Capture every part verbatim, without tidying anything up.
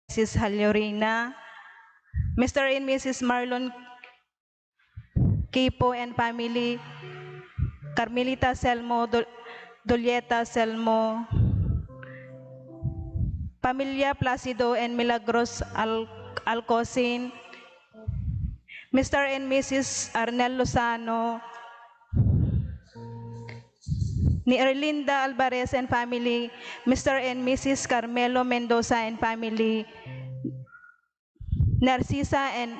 Missus Haliorina, Mister and Missus Marlon Kipo and family, Carmelita Selmo, Dul-, Dolieta Selmo, Pamilya Placido and Milagros Al-, Alcosin, Mister and Missus Arnel Lozano, ni Erlinda Alvarez and family, Mister and Missus Carmelo Mendoza and family, Narcisa and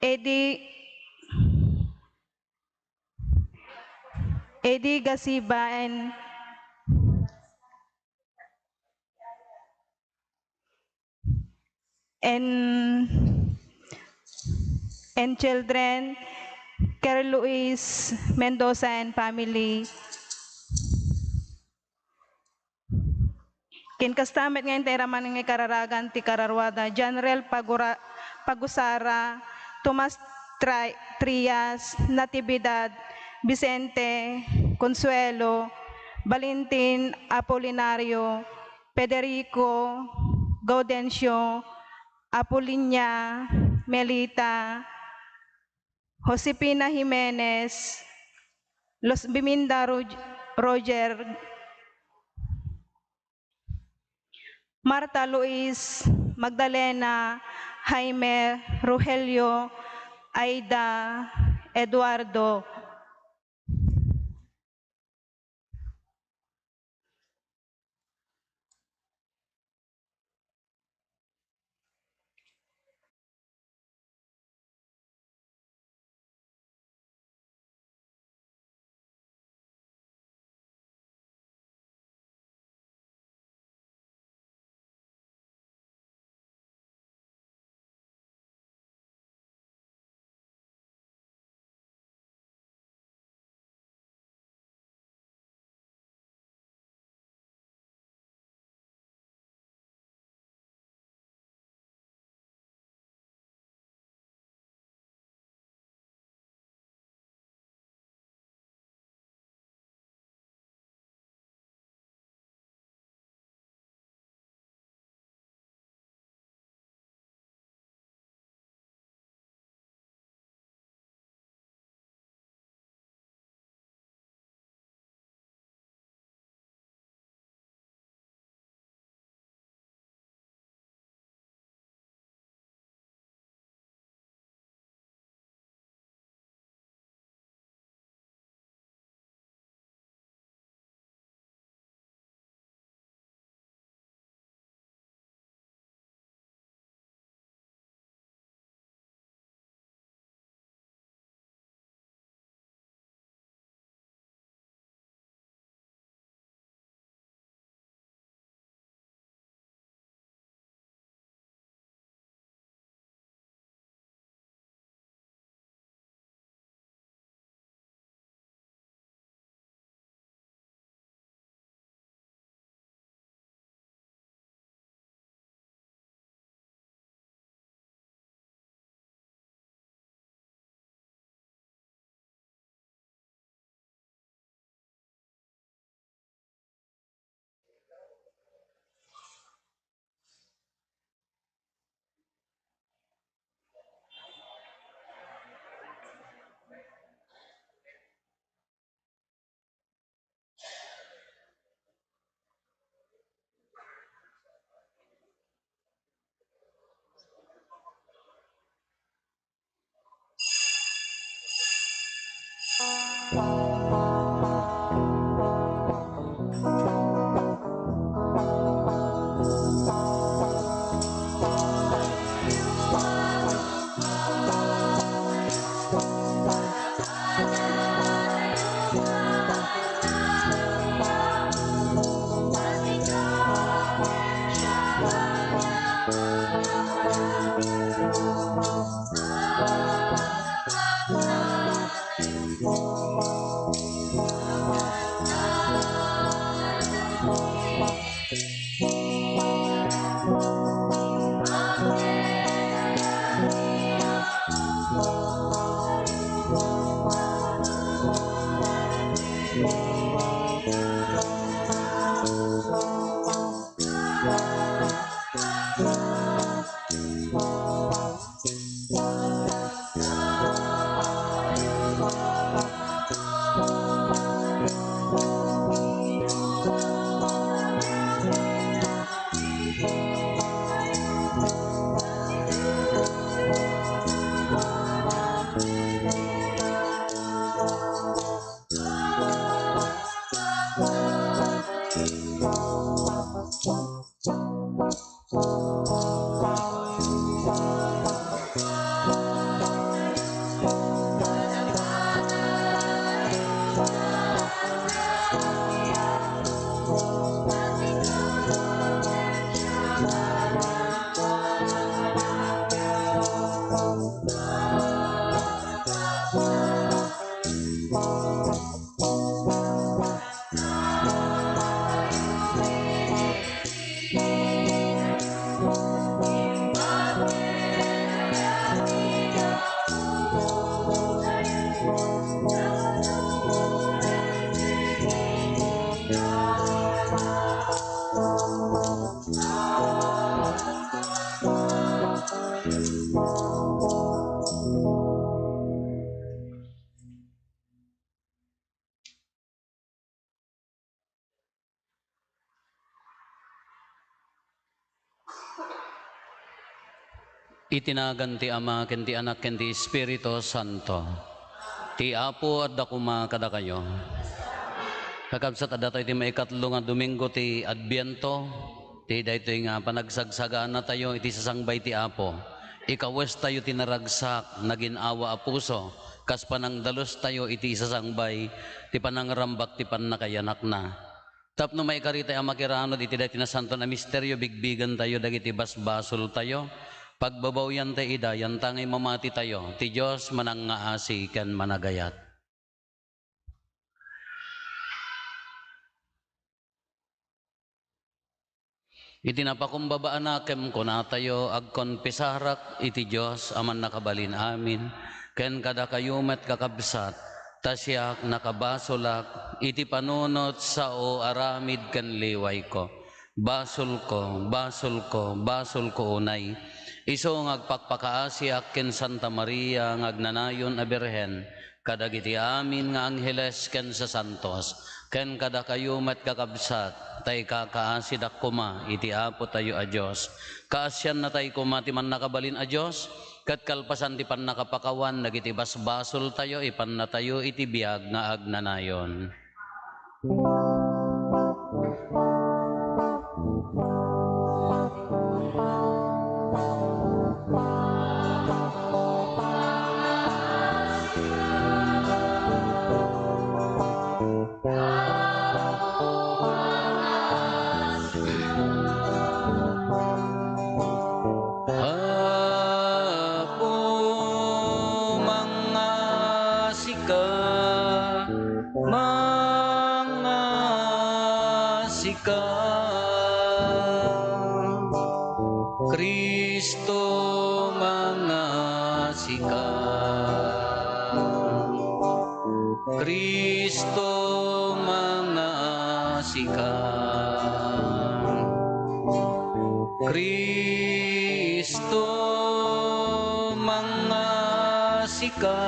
Eddie, Eddie Gasiba and, and, and children, Ker Luis Mendoza and family. Ken kasta met nga intay raman nga ikararagan ti kararuada, Janrel Pagura-, Pagusara, Tomas Tri-, Trias, Natividad, Vicente, Consuelo, Valentin, Apolinario, Federico, Gaudencio, Apolinia, Melita, Josefina Jimenez, Luzviminda Rog-, Roger, Martha Luis, Magdalena, Jaime, Rogelio, Aida, Eduardo. Iti nagan ti Ama, ken ti Anak, ken ti Espiritu Santo. Ti Apo adda koma kadakayo. Kakabsat, adda tayo iti maikatlo nga Domingo ti Adviento, ti daytoy nga panagsagsagaanatayo iti sasangbay ti Apo. Ikawestayo ti naragsak, nagin-awa a puso, kas panangdalustayo iti sasangbay ti panangrambak ti pannakaiyanakna. Tapno maikaritay a makiranod iti daytoy nasanton a misterio, bigbigentayo dagiti basbasoltayo, pagbabawiantayo ida, yantangay mamatitayo, ti Dios manangngaasi ken managayat. Iti napakumbabaanak ken kunatayo, agkonfesarak iti Dios a Mannakabalin Amin, ken kadakayo met, kakabsat, ta siak, nakabasolak iti panunot, sao, aramid ken liwayko. Basolko, basolko, basolko unay. Isu nga agpakpakaasiak ken Santa Maria nga agnanayon a Birhen, kadagiti amin nga angheles ken sasantos, ken kadakayo met, kakabsat, ta ikakaasidak koma iti Apotayo a Dios. Kaasiannatay koma ti Mannakabalin a Dios, ket kalpasan ti pannakapakawan dagiti basbasoltayo, ipannatayo iti biag nga agnanayon. Apo, mangngasika, mangngasika. Kristo, mangngasika. Kristo, mangngasika. Kristo, mangngasika,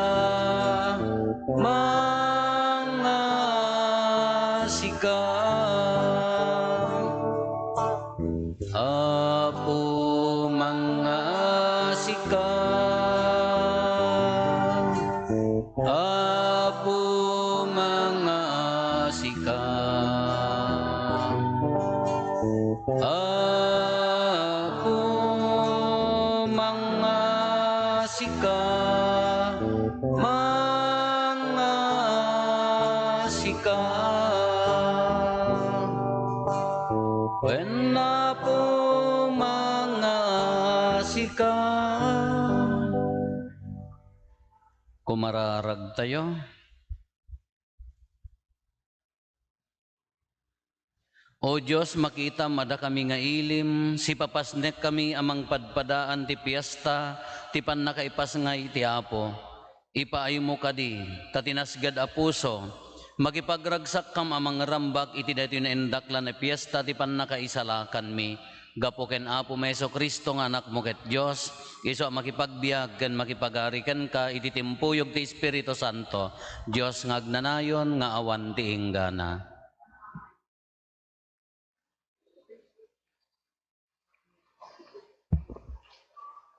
mangngasika. Apo, mangngasika. Apo, mangngasika. Apo, mangngasika, mangngasika. Wen, Apo, mangngasika. Kumararagtayo. O Dios, makitam a dakami nga ilim, sipapasnekkami a mangpadpadaan ti fiesta ti pannakaipasngay ti Apo. Ipaaymo kadi, ta ti nasged a puso, makipagragsakkam a mangrambak iti daytoy naindaklan a fiesta ti pannakaisalakanmi. Gapu ken Apomi Jesu-Cristo nga Anakmo ket Dios, isu a makipagbiag ken makipagari kenka iti timpuyog ti Espiritu Santo, Dios nga agnanayon nga awan ti inggana.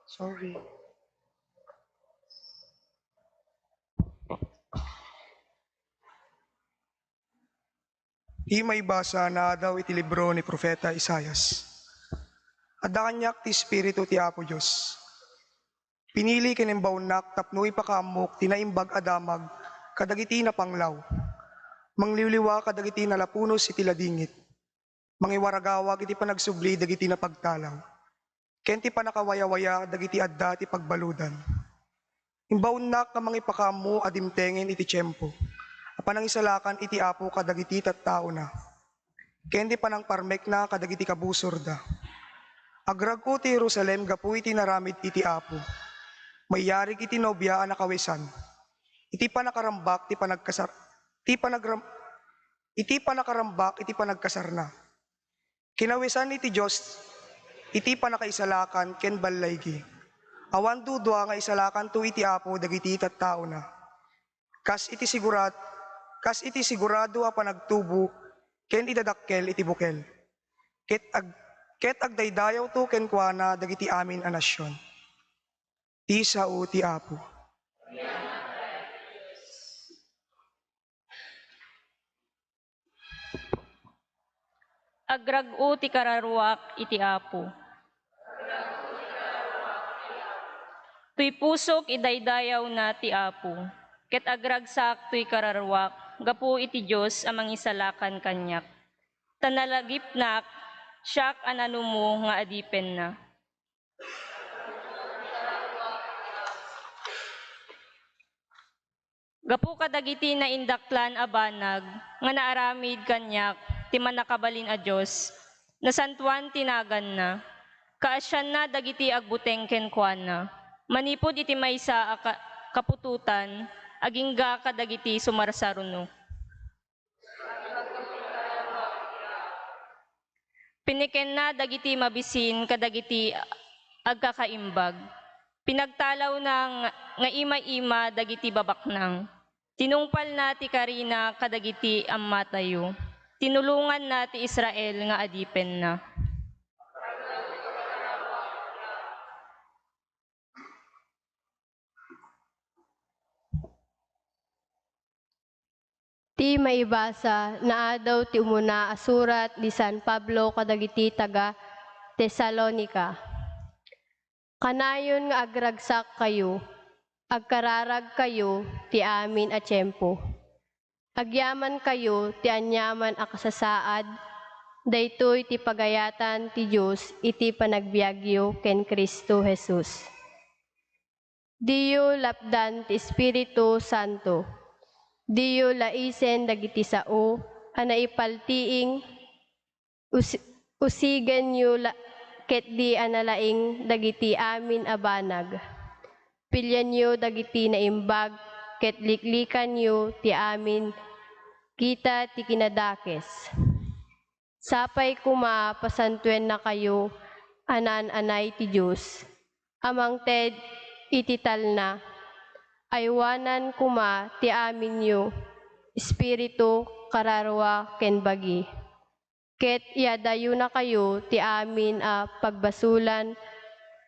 Sorry. Ti maibasa naadaw iti libro ni Profeta Isaias. Adda kaniak ti Espiritu ti Apo Dios. Pinili ken imbaonnak tapno ipakaammok ti naimbag a damag kadagiti napanglaw. Mangliwliwa kadagiti nalapunos iti ladingit. Mangiwaragawag iti panagsubli dagiti napagtalaw, ken ti pannakawayawaya dagiti adda ti pagbaludan. Imbaonnak nga mangipakaammo a dimtengen iti tiempo a panangisalakan iti Apo kadagiti tattaona, ken ti panangparmekna kadagiti kabusorda. Agrag-o ti Jerusalem gapu iti naramid iti Apo. Maiyarig iti nobia a nakawesan iti panakarambak ti panagkasar-, ti panagram-, iti panakarambak iti panagkasarna. Kinawesan iti Dios iti pannakaisalakan ken ballaygi. Awan dudua nga isalakanto iti Apo dagiti tattaona. Kas iti sigurad-, kas iti sigurado a panagtubo ken idadakkel iti bukel. Ket ag-, ket agdaydayawto kenkuana dagiti amin a nasion. Ti sao ti Apo. Agrag-o ti kararuak iti Apo. Toy pusok idaydayawna ti Apo, ket agragsak toy kararuak gapu iti Dios a mangisalakan kaniak. Ta nalagipnak, siak a nanumo nga adipenna. Gapu kadagiti naindaklan a banag nga naaramid kaniak ti Mannakabalin a Dios, nasantoan ti naganna. Kaasianna dagiti agbuteng kenkuana, manipud iti maysa a ka-, kaputotan, agingga kadagiti sumarsaruno. Pinikenna dagiti mabisin kadagiti agkakaimbag. Pinagtalawna nga, nga ima-ima dagiti babaknang. Tinungpalna ti karina kadagiti ammatayo. Tinulonganna ti Israel nga adipenna. Ti maibasa, naadaw ti umuna a surat ni San Pablo kadagiti taga-Tesalonica. Kanayon nga agragsakkayo, agkararagkayo ti amin a tiempo. Agyamankayo ti aniaman a kasasaad, daytoy ti pagayatan ti Dios iti panagbiagyo ken Cristo Jesus. Diyo lapdan ti Espiritu Santo. Diyo laisen dagiti sao a naipaltiing. Us-, usigenyo la-, ketdi a nalaing dagiti amin a banag. Pilianyo dagiti naimbag ket liklikanyo ti amin kita ti kinadakes. Sapay koma pasantoennakayo a naan-anay ti Dios a mangted iti talna. Aywanan koma ti aminyo, espiritu, kararua, ken bagi. Ket iadayonakayo ti amin a pagbasolan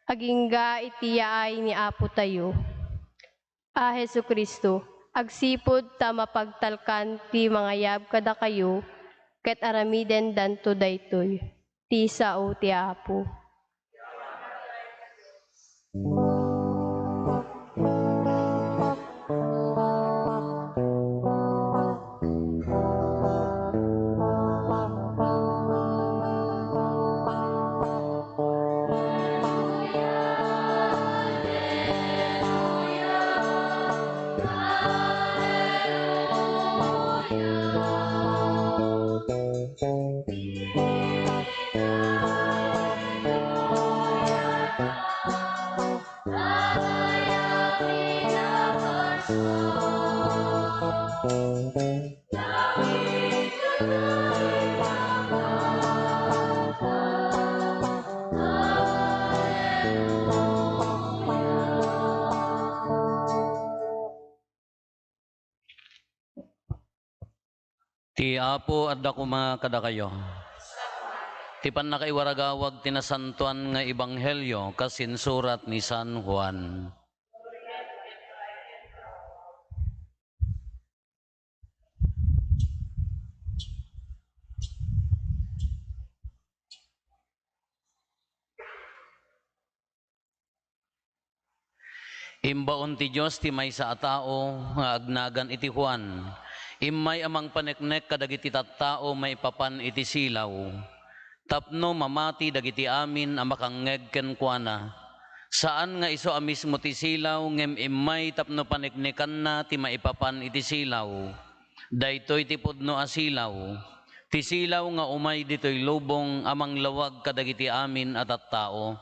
agingga iti yaay ni Apotayo a Jesu-Cristo, agsipud ta mapagtalkan ti mangayab kadakayo, ket aramidendanto daytoy. Ti sao ti Apo. Ti Apo adda koma kadakayo. Ti pannakaiwaragawag ti nasantoan nga ebanghelio kas insurat ni San Juan. Imbaon ti Dios ti maysa a tao nga agnagan iti Juan. Immay a mangpaneknek kadagiti tattao maipapan iti silaw, tapno mamati dagiti amin a makangngeg kenkuana. Saan nga isu a mismo ti silaw, ngem immay tapno paneknekanna ti maipapan iti silaw. Daytoy ti pudno a silaw, ti silaw nga umay ditoy lubong a manglawag kadagiti amin a tattao.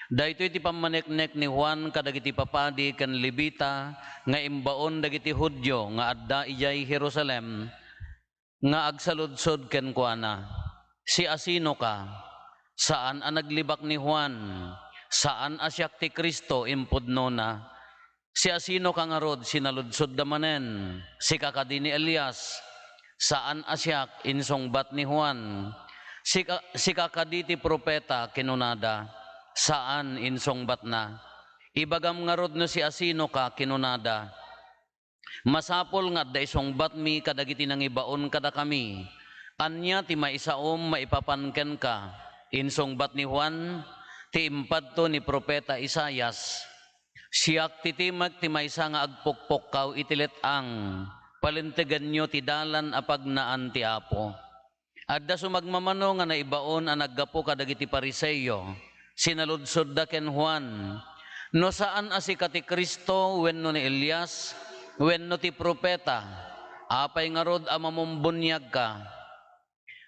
Daytoy ti pammaneknek ni Juan kadagiti papadi ken Levita nga imbaon dagiti Judio nga adda idiay Jerusalem, nga agsaludsod kenkuana, "Siasinoka?" Saan a naglibak ni Juan, "Saan a siak ti Cristo," impudnona. "Siasinoka ngarud?" sinaludsodda manen. "Sika kadi ni Elias?" "Saan a siak," insungbat ni Juan. "Sika, sika kadi ti propeta?" kinunada. "Saan," insungbatna. Ibagam ngarud no siasinoka, kinunada. Masapul nga adda isungbatmi kadagiti nangibaon kadakami. Ania ti maisaom maipapan kenka? Insungbat ni Juan, ti impadto ni Profeta Isaias, "Siak ti timek ti maysa nga agpukpukkaw iti let-ang, palintegenyo ti dalan a pagnaan ti Apo." Adda sumagmamano nga naibaon a naggapu kadagiti Fariseo. Sinaludsodda ken Juan, "No saan a sika ti Cristo wenno ni Elias wenno ti profeta, apay ngarud a mamumbuniagka?"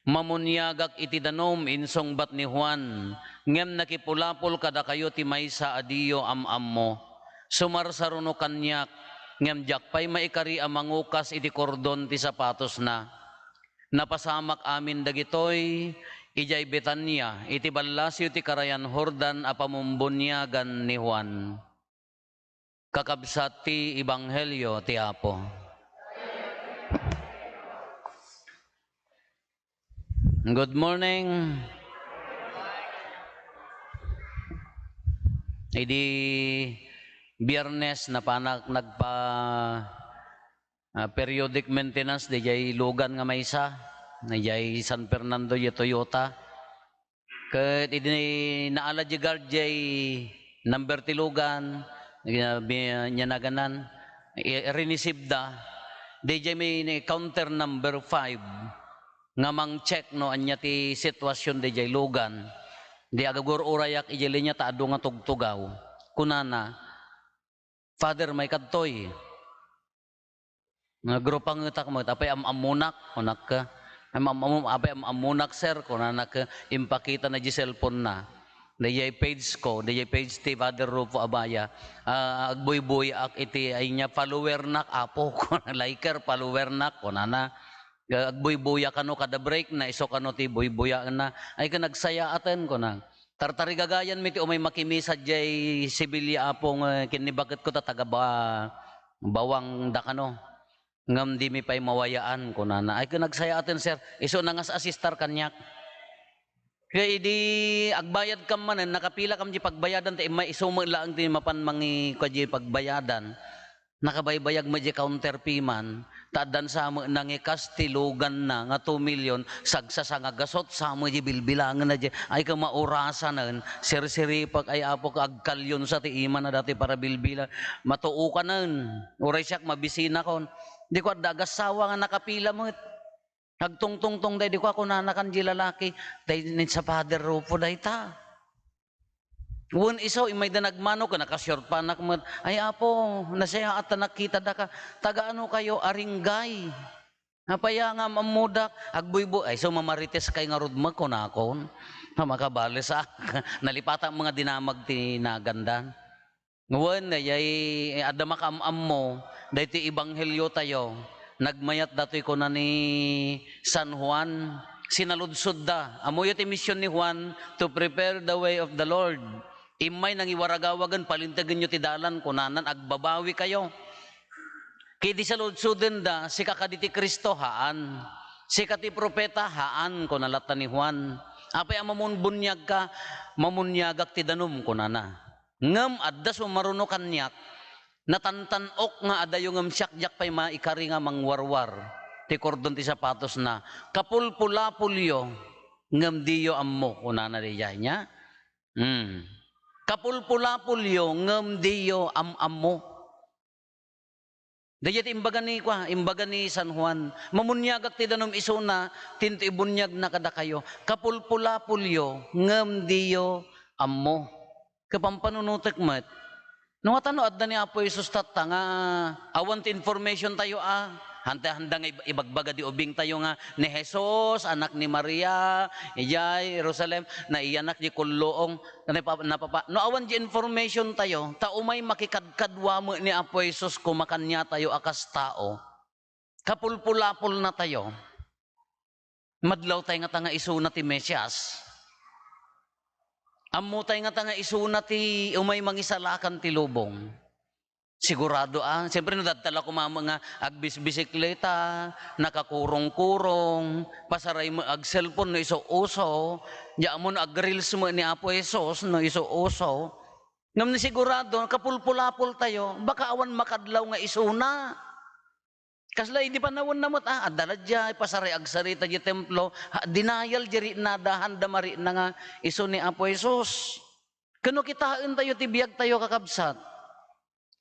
"Mamuniagak iti danum," insungbat ni Juan, "ngem nakipulapol kadakayo ti maysa a diyo am-ammo. Sumarsaruno kaniak, ngem diak pay maikari a mangukas iti kordon ti sapatosna." Napasamak amin dagitoy idiay Betania, iti ballasiw ti karayan Jordan a pamumbuniagan ni Juan. Kakabsat ti Ebanghelio ti Apo. Good morning. Idi Biyernes, napanak nagpa, ah, periodic maintenance diay lugan nga maysa, diay San Fernando, diay Toyota. Ket idi naala diay guard diay number ti lugan, bi-, nianaganan, i-, rinisibda. Diay may ni counter number five nga mang-check no ania ti sitwasyon diay lugan. Di agagur-urayak idiay linya ta adu nga tugtugaw. Kunana, "Father, maikadtoy." Nagrupangetak met, "Apay am-ammonak?" kunak. "Am-, am-, am-, apay am-ammonak, sir?" kunanak, impakitana diay cellphone-na. Diay page ko, diay page ti Father Rufo Abaya. Ah, agbuybuyaak iti, ay niya, follower-nak, Apo. Liker, follower-nak, kunana. Ga-, agbuybuya kano kada break na, isu kano ti buybuyaenna. "Ay, ken nagsayaaten," kuna. "Tartarigagayanmi ti umay makimisa diay Sevilla, Apo, nga ken ni baketko ta taga Ba-, Bawang da kano. Ngem dimi pay mawayaan," kunana. "Ay, ken nagsayaaten, sir. Isu nangas-assistar kaniak." Ket idi agbayadkam manen, nakapilakam diay pagbayadan, ta immay isu met laeng ti mapan mangi-, kua diay pagbayadan. Nakabaybayag met diay counter fee man, ta addan sa met nangikas ti luganna nga two million, sagsasanga gasut sa met diay bilbilangenna diay, ay, ken maurasanen, sirsiripek, ay, Apo, agkalionsa ti imana datoy para bilbilang, matuokanen, uray siak mabisinakon. Di ko adda agassawa nga nakapila met. Agtungtungtong daydi, kua, kunanakan di lalaki, "Tay, ni sa Father Rufo dayta." Wen isu, immay da nagmano, ken nakasiurpanak met, "Ay, Apo, nasayaat ta nakitadaka. Taga ano kayo?" "Aringay." "Apay a nga am-ammodak?" "Agbuybuy." "Ay, isu mamarites kay ngarud met," kunakon. Makabales, ah. Nalipatak nga dinamag ti nagandan. Wen, dayay adda makaam-ammo, daytoy ebangheliotayo, nagmayat datoy kuna ni San Juan, sinaludsodda. Ammoyo ti mision ni Juan, "To prepare the way of the Lord." Immay nangiwaragawagen, "Palintegenyo ti dalan," kunanan, "agbabawikayo." Ket idi saludsodenda, "Sika kadi ti Cristo?" "Haan." "Sika ti profeta?" "Haan," kuna latta ni Juan. "Apay a mamumbuniagka?" "Mamuniagak ti danum," kunana. Ngem adda sumaruno kaniak, natantan-ok nga adayo ngem siak diak pay maikari nga mangwarwar ti kordon ti sapatosna. "Kapulpulapolyo ngem diyo ammo," kunana daydiay nia. Hmm. "Kapulpulapolyo ngem diyo am-ammo." Daydiay ti imbaga ni, kua, imbaga ni San Juan, "Mamuniagak ti danum," isuna, "tinto ibuniagna kadakayo. Kapulpulapolyo ngem diyo ammo." Kapampanunotek met. No ata no adda ni Apo Jesus tatta nga awan ti information tayo a, handa, handa nga ib-, ibagbaga di ubing tayo nga ni Jesus, anak ni Maria, idiay Jerusalem, naiyanak di kulluong, Napapa-, napapa-, no awan di information tayo, ta umay makikadkadua met ni Apo Jesus koma kaniatayo a kas tao, kapulpulapolna tayo. Madlaw tayo ngata nga isuna ti Mesias. Ammo tayo ngata nga isuna ti umay mangisalakan ti lubong. Sigurado a, siyempre, no dadta la koma met nga agbisbisikleta, nakakurong-kurong, pasaray met ag-cellphone no isu uso, di ammo no ag-reels met ni Apo Jesus no isu uso. Ngem ni sigurado, kapulpulapol tayo, baka awan makadlaw nga isuna. Kasla idi panawen na met, ah, adda la diay, pasaray agsarita diay templo, ha, denial diay riknada, haanda marikna nga isu ni Apo Jesus. Ken no kitaen tayo ti biag tayo, kakabsat,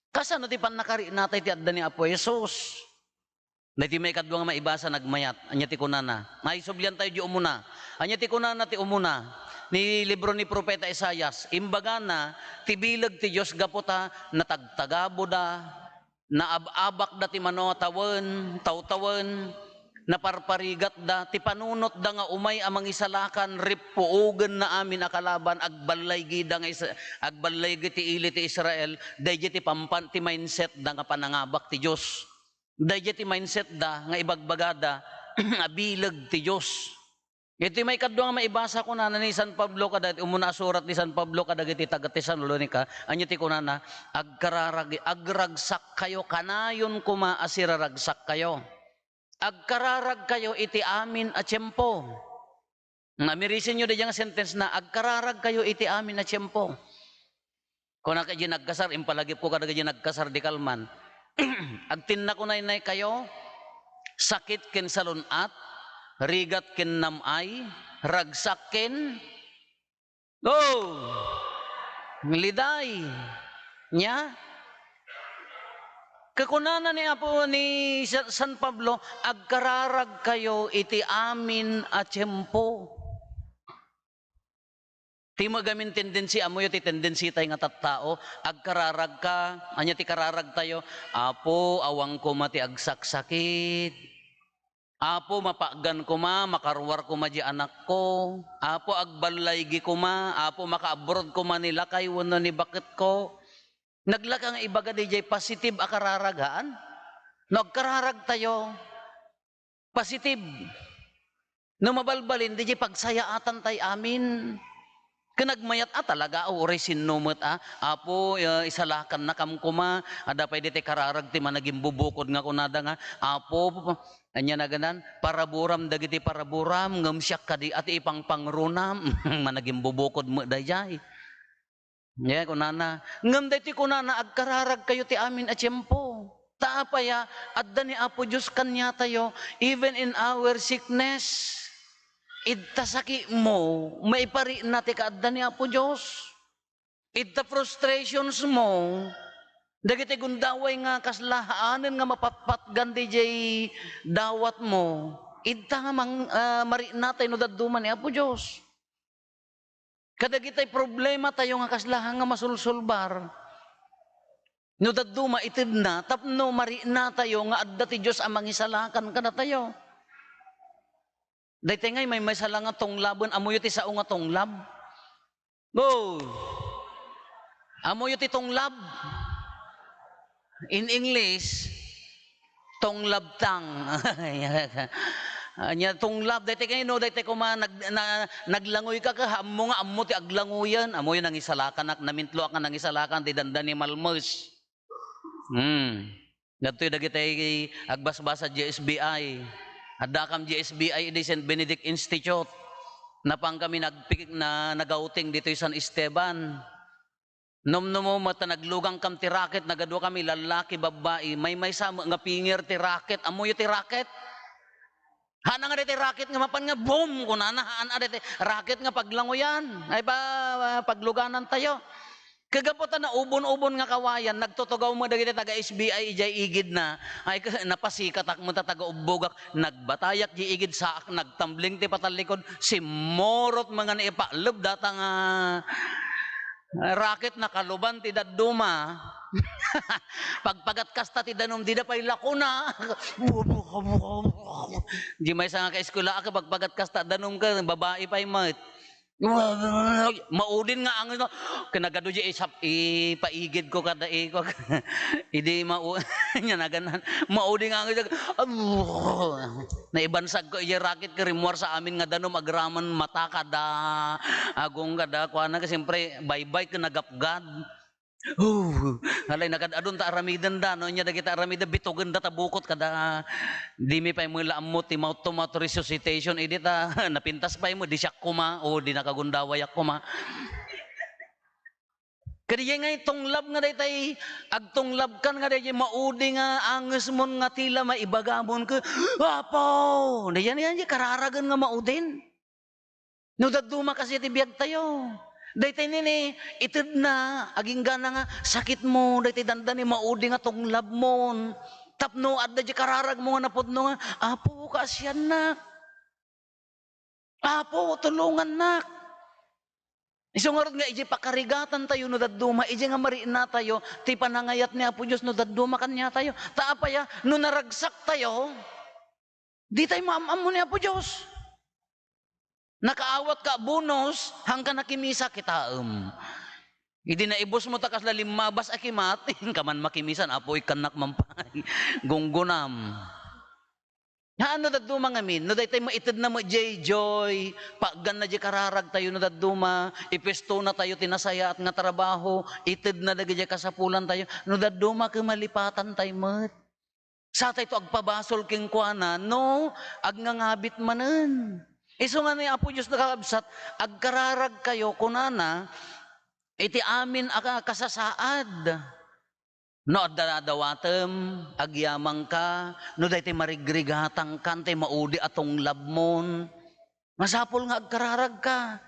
kasano ti pannakarinnatay ti adda ni Apo Jesus? Daytoy maikadua nga maibasa, nagmayat. Ania ti kunana? Ay, sublian tayo di umuna. Ania ti kunana ti umuna? Ni libro ni Propeta Isaias, imbagana, ti bileg ti Dios gapu ta natagtagaboda, naab-abakda ti mano a tawen, tawtawen, naparparigatda, ti panunotda nga umay a mangisalakan, rippuogenna amin a kalaban, agballaygida nga Is-, agballaygi ti ili ti Israel, daydiay ti pampan-, ti mindsetda nga panangabak ti Dios. Daydiay ti mindsetda nga ibagbagada a bileg ti Dios. Iti maikadua nga maibasa, kunana ni San Pablo kada, umuna a surat ni San Pablo kadagiti taga-Tesalonica, ania ti kunana? Agkararag-, agragsak kayo, kanayon koma a siraragsak kayo. Agkararag kayo iti amin a tiempo. Nga, mirisenyo daydiay nga sentence na, agkararag kayo iti amin a tiempo. Kuna kay di nagkasar, impalagipko kadagiti nagkasar di kalman. Agtinnako naynay kayo, sakit ken salun-at, rigat ken nam-ay, ragsak ken, oh, liday. Nia? Kakunana ni Apo, ni Sa-, San Pablo, agkararag kayo iti amin a tiempo. Ti magamin tendensi, ammoyo ti tendensi tay nga tattao, agkararag ka, ania ti kararag tayo? Apo, awan koma ti agsaksakit. Apo, mapagan koma, makaruar koma di anakko. Apo, agballaygi koma. Apo, maka-abroad koma ni lakay wenno ni baketko. Naglaka nga ibaga diay positive a kararagaan. No agkararag tayo, positive. No mabalbalin, diay pagsayaatan tay amin. Ken nagmayat a talaga, uray sinno met a, Apo, eh, isalakannakam koma, adda pay diay kararag ti managimbubukod nga kunada nga, Apo, ania naganan, paraburam dagiti paraburam, ngem siak kadi a ti ipangpangrunam, managimbubukod met daydiay. Nia, kunana, ngem daytoy kunana, agkararag kayo ti amin a tiempo. Ta apay a, adda ni Apo Dios kaniatayo, even in our sickness. Idta sakitmo, maiparikna ti kaadda ni Apo Dios. Idta frustrations mo, dagiti gundaway nga kasla haanen nga mapatpatgan diay dawatmo, idta nga mang-, ah, mariknatay no dadduma ni Apo Dios. Kadagitay problematayo nga kasla nga masulsulbar, no dadduma, itedna tapno mariknatayo nga adda ti Dios a mangisalakan kadatayo. Daytay ngay maymaysa la nga tunglaben, ammoyo ti sao nga tunglab? Oh. Ammoyo ti tunglab? In English, tunglab tang. Ania, tunglab, daytay kay no, daytay koma nag-, na-, naglangoy ka, ka, ammo nga ammo ti aglangoyan. Ammoyo nangisalakan ak, namintloak nga nangisalakan ti danda ni Malmes. Hmm. Dagitoy dagiti agbasbasa diay S B I. Addakam diay S B I idi Saint Benedict Institute. Napankami nagpik-, na, nag-outing ditoy San Esteban. Numnumom met ta naglugangkam ti raket, nagaduakami, lallaki, babbai, maymaysa met nga pinger ti raket. Ammoyo ti raket? Haan nga daytoy raket nga mapan nga boom, kunana, haan nga daytoy raket nga paglangoyan, ay pa, pagluganantayo. Kagapu ta naubon-ubon nga kawayan, nagtutugaw met dagiti taga-S B I idiay igidna. Ay, ka-, napasikatak met ta taga-ubbogak, nagbatayak diay igid, saak nagtambling ti patallikod, simmurot met nga naipaleb data nga raket, nakaluban ti dadduma. Pagpagat kasta ti danum, dida pay lakona. Di maysa nga kaeskwelaak, pagpagat kasta danum ka, babai pay met. Maudin nga angis, no? Kinagadu di isap-, ipaigid ko kada iko. Idi mau-, nia naganan. Maudin nga angis, naibansag ko iya raket, ka rimmuar sa amin nga danum, agraman mata kada, agong kada, kuana, ka siyempre, baybay, ka nagapgad. Oh, alay, nakad-adun ta aramiden da, no? Nia dagita aramiden, bitugen da ta bukot kada, di mi pay met la ammo ti mouth-to-mouth resuscitation, idi ta, napintas pay met, di siak koma, o di nakagundawayak koma. Kadi ngay tunglab nga daytay, agtunglabkan nga daytay maudi nga angesmon nga tila maibagamon ket, "Apo!" Daydiay, daydiay kararagen nga maudin. No dadduma kasi ti biagtayo. Daytay nini, itedna, aginggana nga sakitmo, daytay dandani maudi nga tunglabmon. Tapno adda di kararagmo nga napudno nga, "Apo, kaasiannak. Apo, tulongannak." Isu ngarud nga idiay pakarigatantayo no dadduma, idiay nga marinnatayo ti panangayat ni Apo Dios no dadduma kaniatayo. Ta apay a, no naragsaktayo, ditay maam-ammo ni Apo Dios. Nakaawat ka bonus, hangka nakimisa, kitaem. Idi naibusmo ta kasla limmabas a kimat, inka man makimisan, "Apo, ikkannak man pay." Gunggonam. Haan no dadduma ngamin, no daytay maitedna met diay joy, paagganna diay kararagtayo no dadduma, ipuestonatayo ti nasayaat nga trabaho, itedna dagidiay kasapulantayo, no dadduma ket malipatantay met. Satayto agpabasol kenkuana no agngangabit manen. Isu nga ni Apo Dios, kakabsat, agkararagkayo, kunana, iti amin a ka-, kasasaad. No adda dawatem, agyamangka, no daytay marigrigatangkan, tay maudi a tunglabmon, masapul nga agkararagka.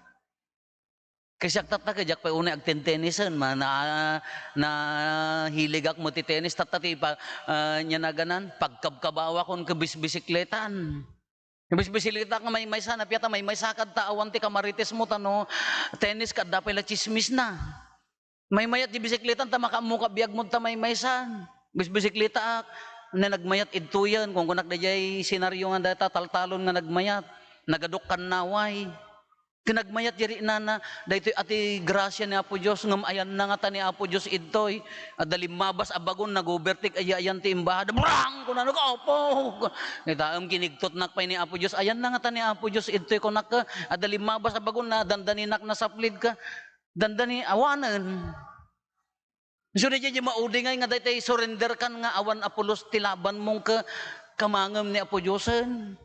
Kasiak tatta, ket diak pay unay agtentenisen, ma-, na-, nahiligak met ti tennis, tatta ti pa-, ah, nia naganan, pagkabkabawakon ket bisbisikletan. Bisbisikletak nga maymaysa, apay a ta maymaysa kadta, awan ti kamaritesmo, ta no tennis ket adda pay la tsismisna. Maymayat ti bisikletam ta makaammoka biagmo ta maymaysan. Bisbisikletaak, ne nagmayat idtoyen, kunkunak daydiay senario nga dayta taltalon nga nagmayat. Nagadok kannaway. Ket nagmayat diay riknana, daytoy a ti grasia ni Apo Dios, ngem ayanna ngata ni Apo Dios idtoy. Adda limmabas a bagon, nag-overtake, ay-ayan ti imbahada. Brang! Kunana, "Apo!" Kitaem, kinigtotnak pay ni Apo Dios. "Ayanna ngata ni Apo Dios idtoy," kunak, "adda limmabas a bagon, nadandaninak, nasaplidka." Dandani, awanen. Isu daydiay maudi ngay nga daytay surrenderkan nga awan a pulos ti labanmo ket kamangem ni Apo Diosen.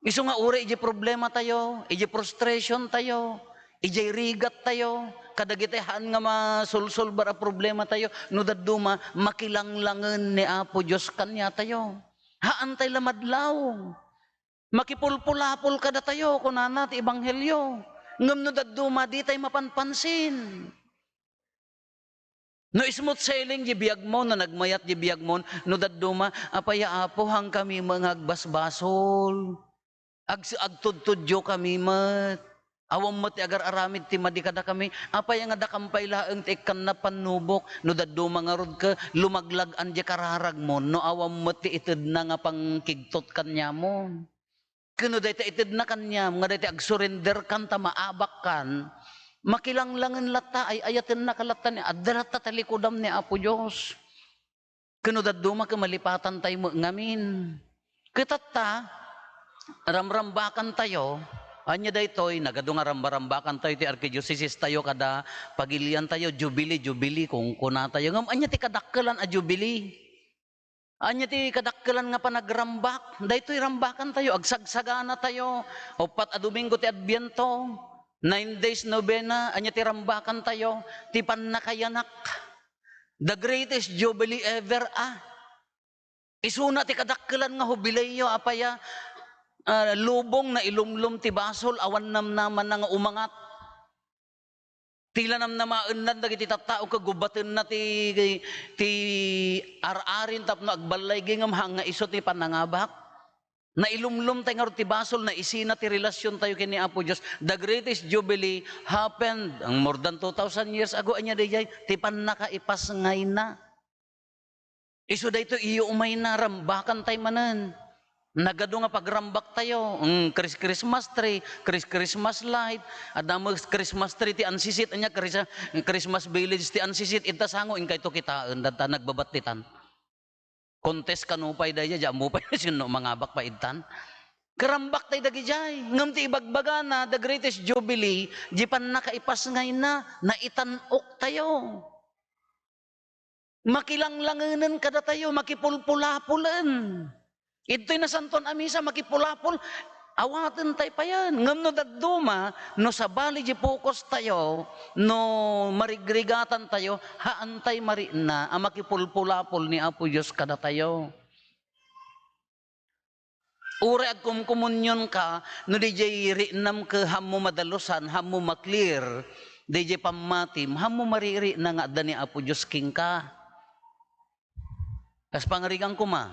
Isu nga uray idiay problematayo, idiay frustrationtayo, idiay rigattayo, kadagiti haan nga masolsolbar a problematayo, no dadduma, makilanglangen ni Apo Dios kaniatayo. Haantay la madlaw. Makipulpulapol kadatayo, kunana ti ebanghelio. Ngem no dadduma, ditay mapanpansin. No smooth sailing diay biagmo, no nagmayat diay biagmo, no dadduma, "Apay a, Apo, hangkami met nga agbasbasol. Ag-, agtudtudiokami met. Awan met ti agar-aramid ti madi kadakami. Apay a nga dakam pay laeng ti ikkanna pannubok?" No dadduma ngarud ket lumaglag-an diay kararagmo, no awan met ti itedna nga pangkigtot kaniamon. Ken no dayta itedna kaniam nga dayta agsurenderkan ta maabakkan, makilanglangen latta, ay-ayatennaka latta ni, adda latta ta likudam ni Apo Dios. Ken no dadduma ket malipatantay met ngamin. Ket tatta, ramrambakantayo, ania daytoy, nagadu nga rambarambakantayo ti arkidiosesistayo kada pagiliantayo, jubilee, jubilee, kunkunatayo. Ngem ania ti kadakkelan a jubilee? Ania ti kadakkelan nga panagrambak? Daytoy rambakantayo, agsagsaganatayo. Uppat a Domingo ti Adbiento, nine days novena, ania ti rambakantayo? Ti pannakayanak. The greatest jubilee ever, ah. Isuna ti kadakkelan nga hubileyo, apay a, ah, lubong, nailumlom ti basol, awan namnamana nga umangat. Ti la namnamaenna dagiti tattao ket gubbatenna ti, ti ar-arin tapno agballaygi ngem haan nga isu ti panangabak. Nailumlomtay ngarud ti basol, naisina ti relasiontayo ken ni Apo Dios. The greatest jubilee happened, ang more than two thousand years ago. Ania daydiay? Ti pannakaipasngayna. Isu daytoy iyo umayna, rambakantay manen. Nagadu nga pagrambaktayo, mm, Chris-, Christmas tree, Chris-, Christmas light, adda met Christmas tree ti ansisit, ania, Chris-, Christmas village ti ansisit, ita sango, inkayto kitaen, data nagbabattitan. Contest kano pay daydiay, di ammo pay sinno mangabak pay ittan. Karambak tay dagidiay, ngem ti ibagbagana, the greatest jubilee, di pannakaipasngayna, naitan-oktayo. Makilanglangenen kadatayo, makipulpulapolen. Idtoy Nasantoan a Misa, makipulapol. Awaten tay payen. Ngem no dadduma, no sabali di focus tayo, no marigrigatantayo, haantay marikna a makipulpulapol ni Apo Dios kadatayo. Uray agkumkomunionka, no didiay riknam ket haanmo madalusan, haanmo ma-clear, didiay pammatim, haanmo maririkna nga adda ni Apo Dios kenka. Kas pangarigan koma,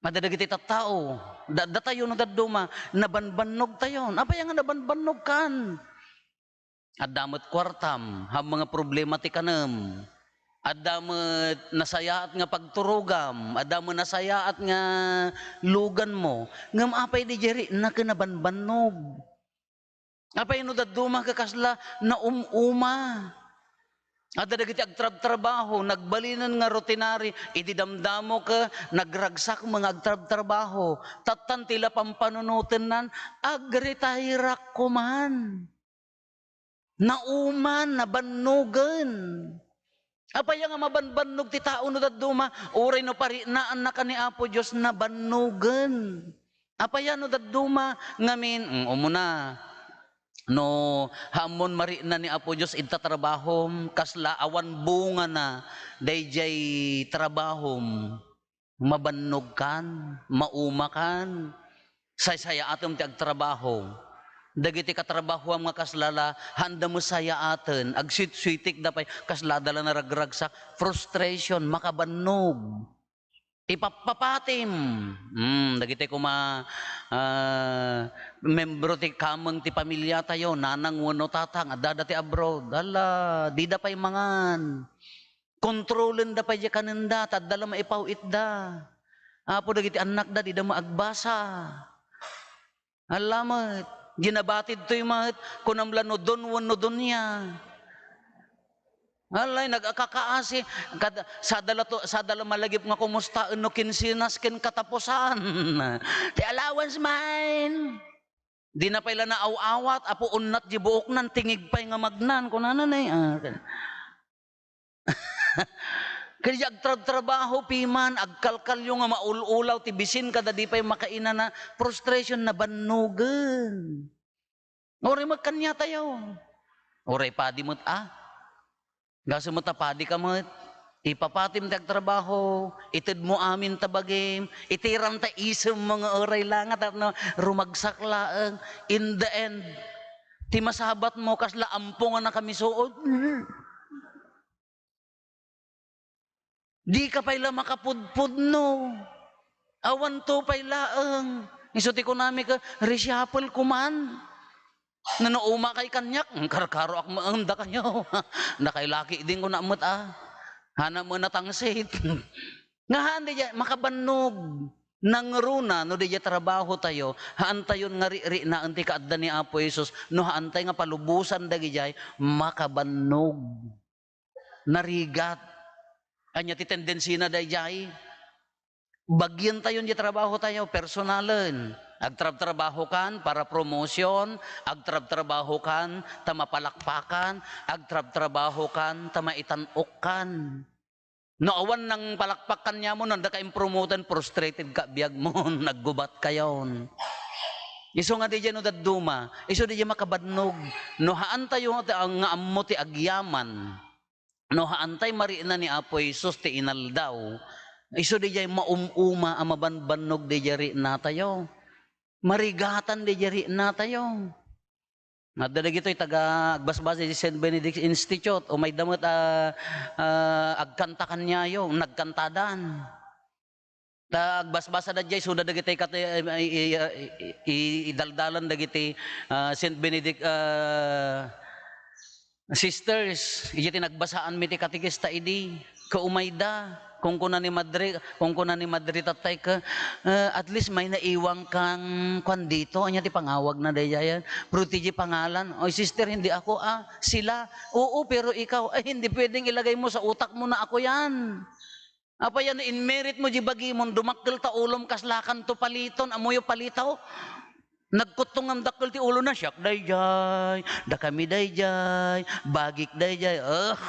adda dagiti tattao, da-, datayo no dadduma, nabanbannogtayon. Apay nga nabanbannogkan? Adda met kuartam, haanmo nga problema ti kanem. Adda met nasayaat nga pagturogam, adda met nasayaat nga luganmo. Ngem apay didiay rikna ket nabanbannog? Apay no dadduma ket kasla naum-uma? Adda dagiti agtrabtrabaho, nagbalinen nga rutinary, idi damdamo ket nagragsak met nga agtrabtrabaho. Tattan ti la pampanunotennan, agretairak koman. Nauman, nabannogen. Apay nga mabanbannog ti tao no dadduma? Uray no pariknaannaka ni Apo Dios, nabannogen. Apay no dadduma? Ngamin, mm, umuna. No, haanmon marikna ni Apo Dios ita trabahom, kasla awan bungana daydiay trabahom. Mabannogkan, maumakan, saysayaatem ti agtrabaho. Dagiti katrabahoam nga kasla la, haanda met sayaaten, agsuitsuitikda pay, kasla adda la naragragsak, frustration, makabannog. Ipappapatim. Hmm, dagiti koma, ah, membro ti kameng ti pamiliatayo, nanang wenno tatang, addada ti abroad. Hala, dida pay mangan. Kontrolenda pay diay kanenda, ta adda la maipaw-itda. Apo dagiti annakda, dida maagbasa. Alla met, di nabatidtoy met, kunam la no don wenno donia. Alay, nagakakaasi. Kad-, sada la to, sada la malagip nga kumustaen no kinsenas ken katapusan. Ti allowance man. Di na pay la naaw-awat, apo, unnat di buoknan, tingig pay nga magnan, kunana na, ah. Kadi agtrabtrabaho piman, agkalkalyo nga maul-ulaw ti bisin kada di pay makainana, frustration, nabannogen. Uray met kaniatayo. Uray padi met, ah. Gasu met a padi ka met. Ipapatim ti agtrabaho, itedmo amin ta bagim, itiram ta isemmo nga uray la nga tapno rumagsak laeng. In the end, ti masabatmo, kasla ampo nga nakamisuot. Dika pay la makapudpudno. Awanto pay laeng. Isu ti kunami ket, reshuffle koman. No, no umakay kaniak, mm, karkaroak met dakayo. Dakay laki din kuna met, ah. Hana met natangsit. Nga haan diay, makabannog. Nangruna, no diay trabaho tayo, haantayon nga riknaen ti kaadda ni Apo Jesus, no haantay nga palubosan dagidiay, makabannog. Narigat. Ania ti tendensina daydiay? Bagientayon diay trabaho tayo, personalen. Agtrabtrabahokan para promotion, agtrabtrabahokan ta mapalakpakan, agtrabtrabahokan ta maitan-okkan. No awan nang palakpak kaniamon, no adda ka impromoten, frustrated ka biagmon, naggubat kayon. Isu nga didiay no dadduma, isu didiay makabannog. No haantayo nga, nga ammo ti agyaman, no haantay marikna ni Apo Jesus ti inaldaw, isu didiay maum-uma a mabanbannog didiay riknatayo. Marigatan didiay riknatayo. Adda dagitoy taga agbasbasa iti Saint Benedict Institute, umayda met a, a, agkanta kaniayo, nagkantadan. Ta agbasbasada diay, isuda dagiti kat-, i-, i-, i-, i-, idaldalan dagiti, ah, Saint Benedict, ah, sisters. Idiay ti nagbasaanmi ti katekista idi. Kaumayda, kunkuna ni Madre, kunkuna ni Madre Tatay ka, ah, at least may naiwan kang kwan dito. Ania ti pangawagna daydiay? Pero ti di pangalan, "Oy, sister, hindi ako, ah, sila." "Oo, pero ikaw." "Ay, hindi pwedeng ilagay mo sa utak mo na ako yan." Apay a no inmerit mo di bagimon, dumakkel ta ulom, kaslakanto paliton, ammoyo palitaw? Nagkuttong ngem dakkel ti ulona, "Siak daydiay, dakami daydiay, bagik daydiay." Ugh.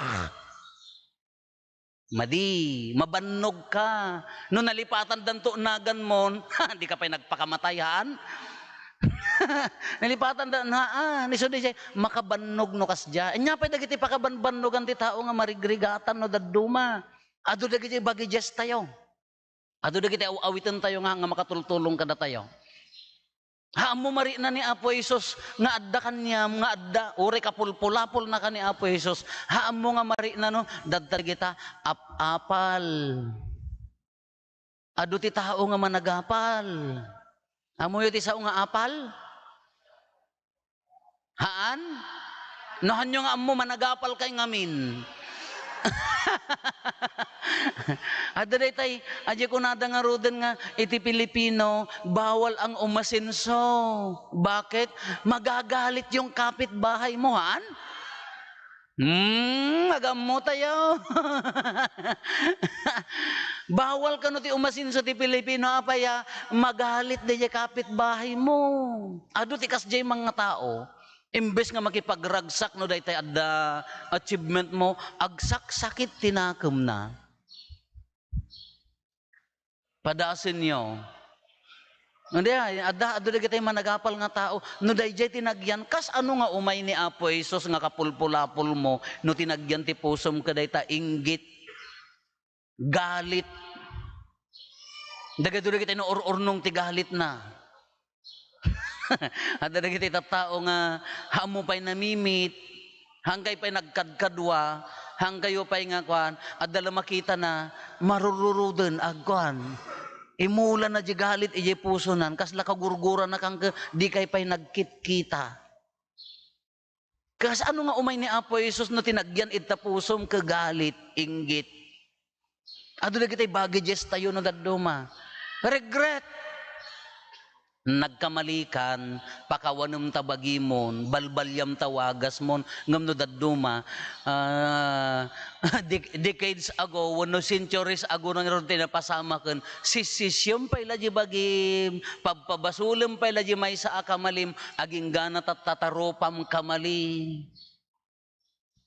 Madi, mabannog ka. No nalipatan danto naganmon, ha, di ka pay nagpakamatay, haan? Nalipatan da, haan, isu di siya, makabannog no kasdiay. Ania pay dagiti pakabanbannogan ti tao nga marigrigatan no dadduma. Adu dagiti bagidges tayo. Adu dagiti aw-awiten tayo nga, nga makatultulong kadatayo. Haammo marikna ni Apo Jesus nga adda kaniam, nga adda, uray kapulpulapolnaka ni Apo Jesus. Haammo nga marikna no, dadta dagita ap-apal. Adu ti tao nga managapal. Ammoyo ti sao nga apal? Haan? No, hanyo nga ammo, managapal kay ngamin. Adda daytay, adi kunada ngaruden nga iti Pilipino, bawal ang umasenso. Bakit? Magagalit yung kapitbahay mo, haan? Hmm, agammo tayo. Bawal kano ti umasenso ti Pilipino, apay a, magalit daydiay kapitbahay mo. Adu ti kasdiay mangngataao, imbes nga makipagragsak no daytay adda achievement mo, agsaksakit ti nakemna. Padasenyo. No, di, adda, adda dagiti managapal nga tao. No daydiay ti nagyan, kas ano nga umay ni Apo Jesus nga kapulpulapol mo, no ti nagyan ti pusom kadayta inggit, galit. Dagadu dagiti no ur-urnong ti galitna. Adda dagiti tattao nga haammo pay namimit, hangkay pay nagkadkadua, hangkayo pay nga kuan, adda la makitana, marururuden, agkuan. Imulana di galit idiay pusonan, kasla kagurgurana kangke, dikay pay nagkitkita. Kas ano nga umay ni Apo Jesus no tinagyan ita pusom ket galit, inggit? Adu dagiti bagidges tayo no dadduma. Regret. Nagkamalikan, pakawanem ta bagimon, balbaliam ta wagasmon, ngem no dadduma, ah, dec-, decades ago wenno centuries ago na ngarud ti napasamaken, sisisyem pay la di bagim, pabpabasolem pay la di maysa a kamalim, aginggana tatta ta rupam kamali.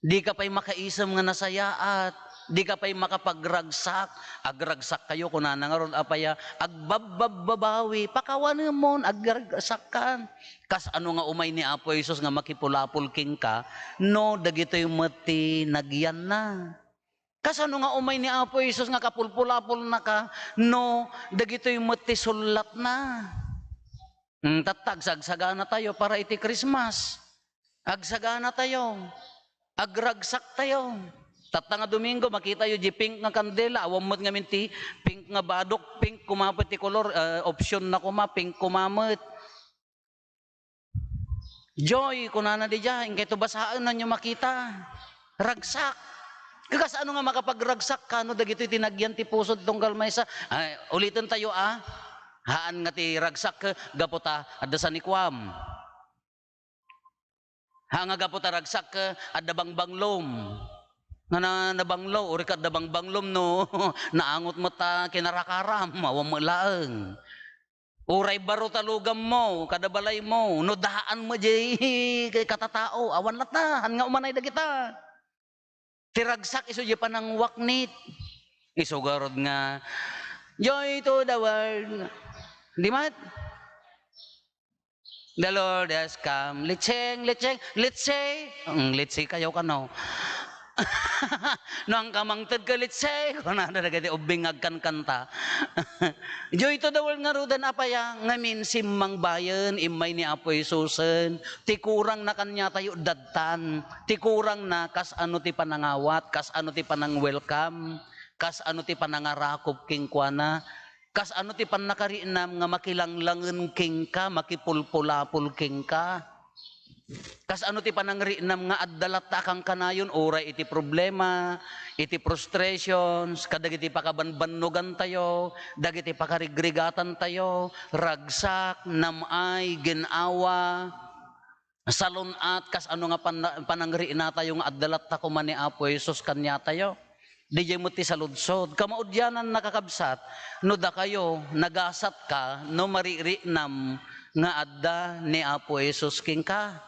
Dika pay makaisem nga nasayaat, dika pay makapagragsak. Agragsak kayo, kunana ngarud, apay a, agbabbabawi, pakawanemon, agragsak kan. Kas ano nga umay ni Apo Jesus nga makipulapol kenka, no dagitoy met ti nagyanna? Kas ano nga umay ni Apo Jesus nga kapulpulapolnaka, no dagitoy met ti sullatna? Hmm, tatta, agsagsagana tayo para iti Christmas. Agsagana tayo. Agragsak tayo. Tatta nga Domingo, makita yo di pink nga kandela, awan met ngamin ti pink nga badok, pink koma met ti kolor, eh, option na koma, pink koma met. Joy, kunana diay, inkay to basaen, nanyo makita. Ragsak. Kas ano nga makapagragsak ka no dagitoy tinagyan ti pusod tunggal maysa? Ay, uliten tayo, ah. Haan nga ti ragsak, gapu ta adda sanikuam. Ha, nga gapu ta ragsak, adda bangbanglom. Nga na, nabanglo, uri ka adda bangbanglom, no, naangot met ta kinarakaram, awan met laeng. Uray baro ta lugammo, kada balaymo, no daan mo diay katatao, awan latta, haan nga umanay dagita. Ti ragsak isu diay panangwaknit. Isu garud nga, "Joy to the world." Di met? "The Lord has come." Litseng, litseng, litse. Ang litse kayo kano. No, ang kamangted ka litse. Kunana dagiti ubbing nga agkankanta. Joy to the world ngaruden, apay a, ngamin simmangbayen, immay ni Apo Jesusen. Ti kurang na kaniatayo, dattan. Ti kurang na, kas ano ti panangawat, kas ano ti panang-welcome, kas ano ti panangarakop kenkuana, kas ano ti pannakarinnam nga makilanglangen kenka, makipulpulapol kenka. Kas ano ti panangrinnam nga adda latta a kankanayon, uray iti problema, iti frustrations, kadagiti pakabanbannogantayo, dagiti pakarigrigatantayo, ragsak, nam-ay, gin-awa, salun-at, kas ano nga panna-, panangrinnatayo nga adda latta koma ni Apo Jesus kaniatayo. Didiay met ti saludsod. Kamaudianan, nakakabsat, no dakayo, nagasatka, no maririnnam nga adda ni Apo Jesus kenka.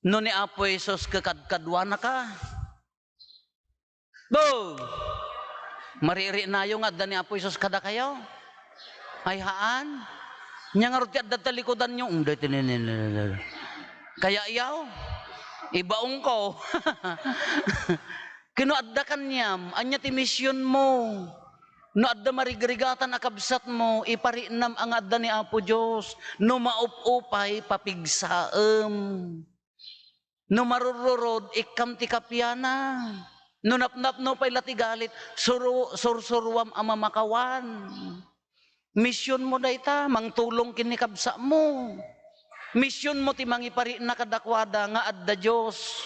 No ni Apo Jesus kakadkaduanaka. Boom! Maririinayo nga adda ni Apo Jesus kadakayo? Ay, haan? Ania ngarud ti adda ta likudanyo? Kaya yaw, ibaongko. Ken no adda kaniam, ania ti misionmo? No adda marigrigatan a kabsatmo, iparinam a nga adda ni Apo Dios. No maup-upay, papigsaem. No marururod, ikkam ti kapiana. No napnapno pay la ti galit, suru-, sursuruam a mamakawan. Misionmo dayta, mangtulong ken ni kabsatmo. Misionmo ti mangiparina kadakuada nga adda Dios.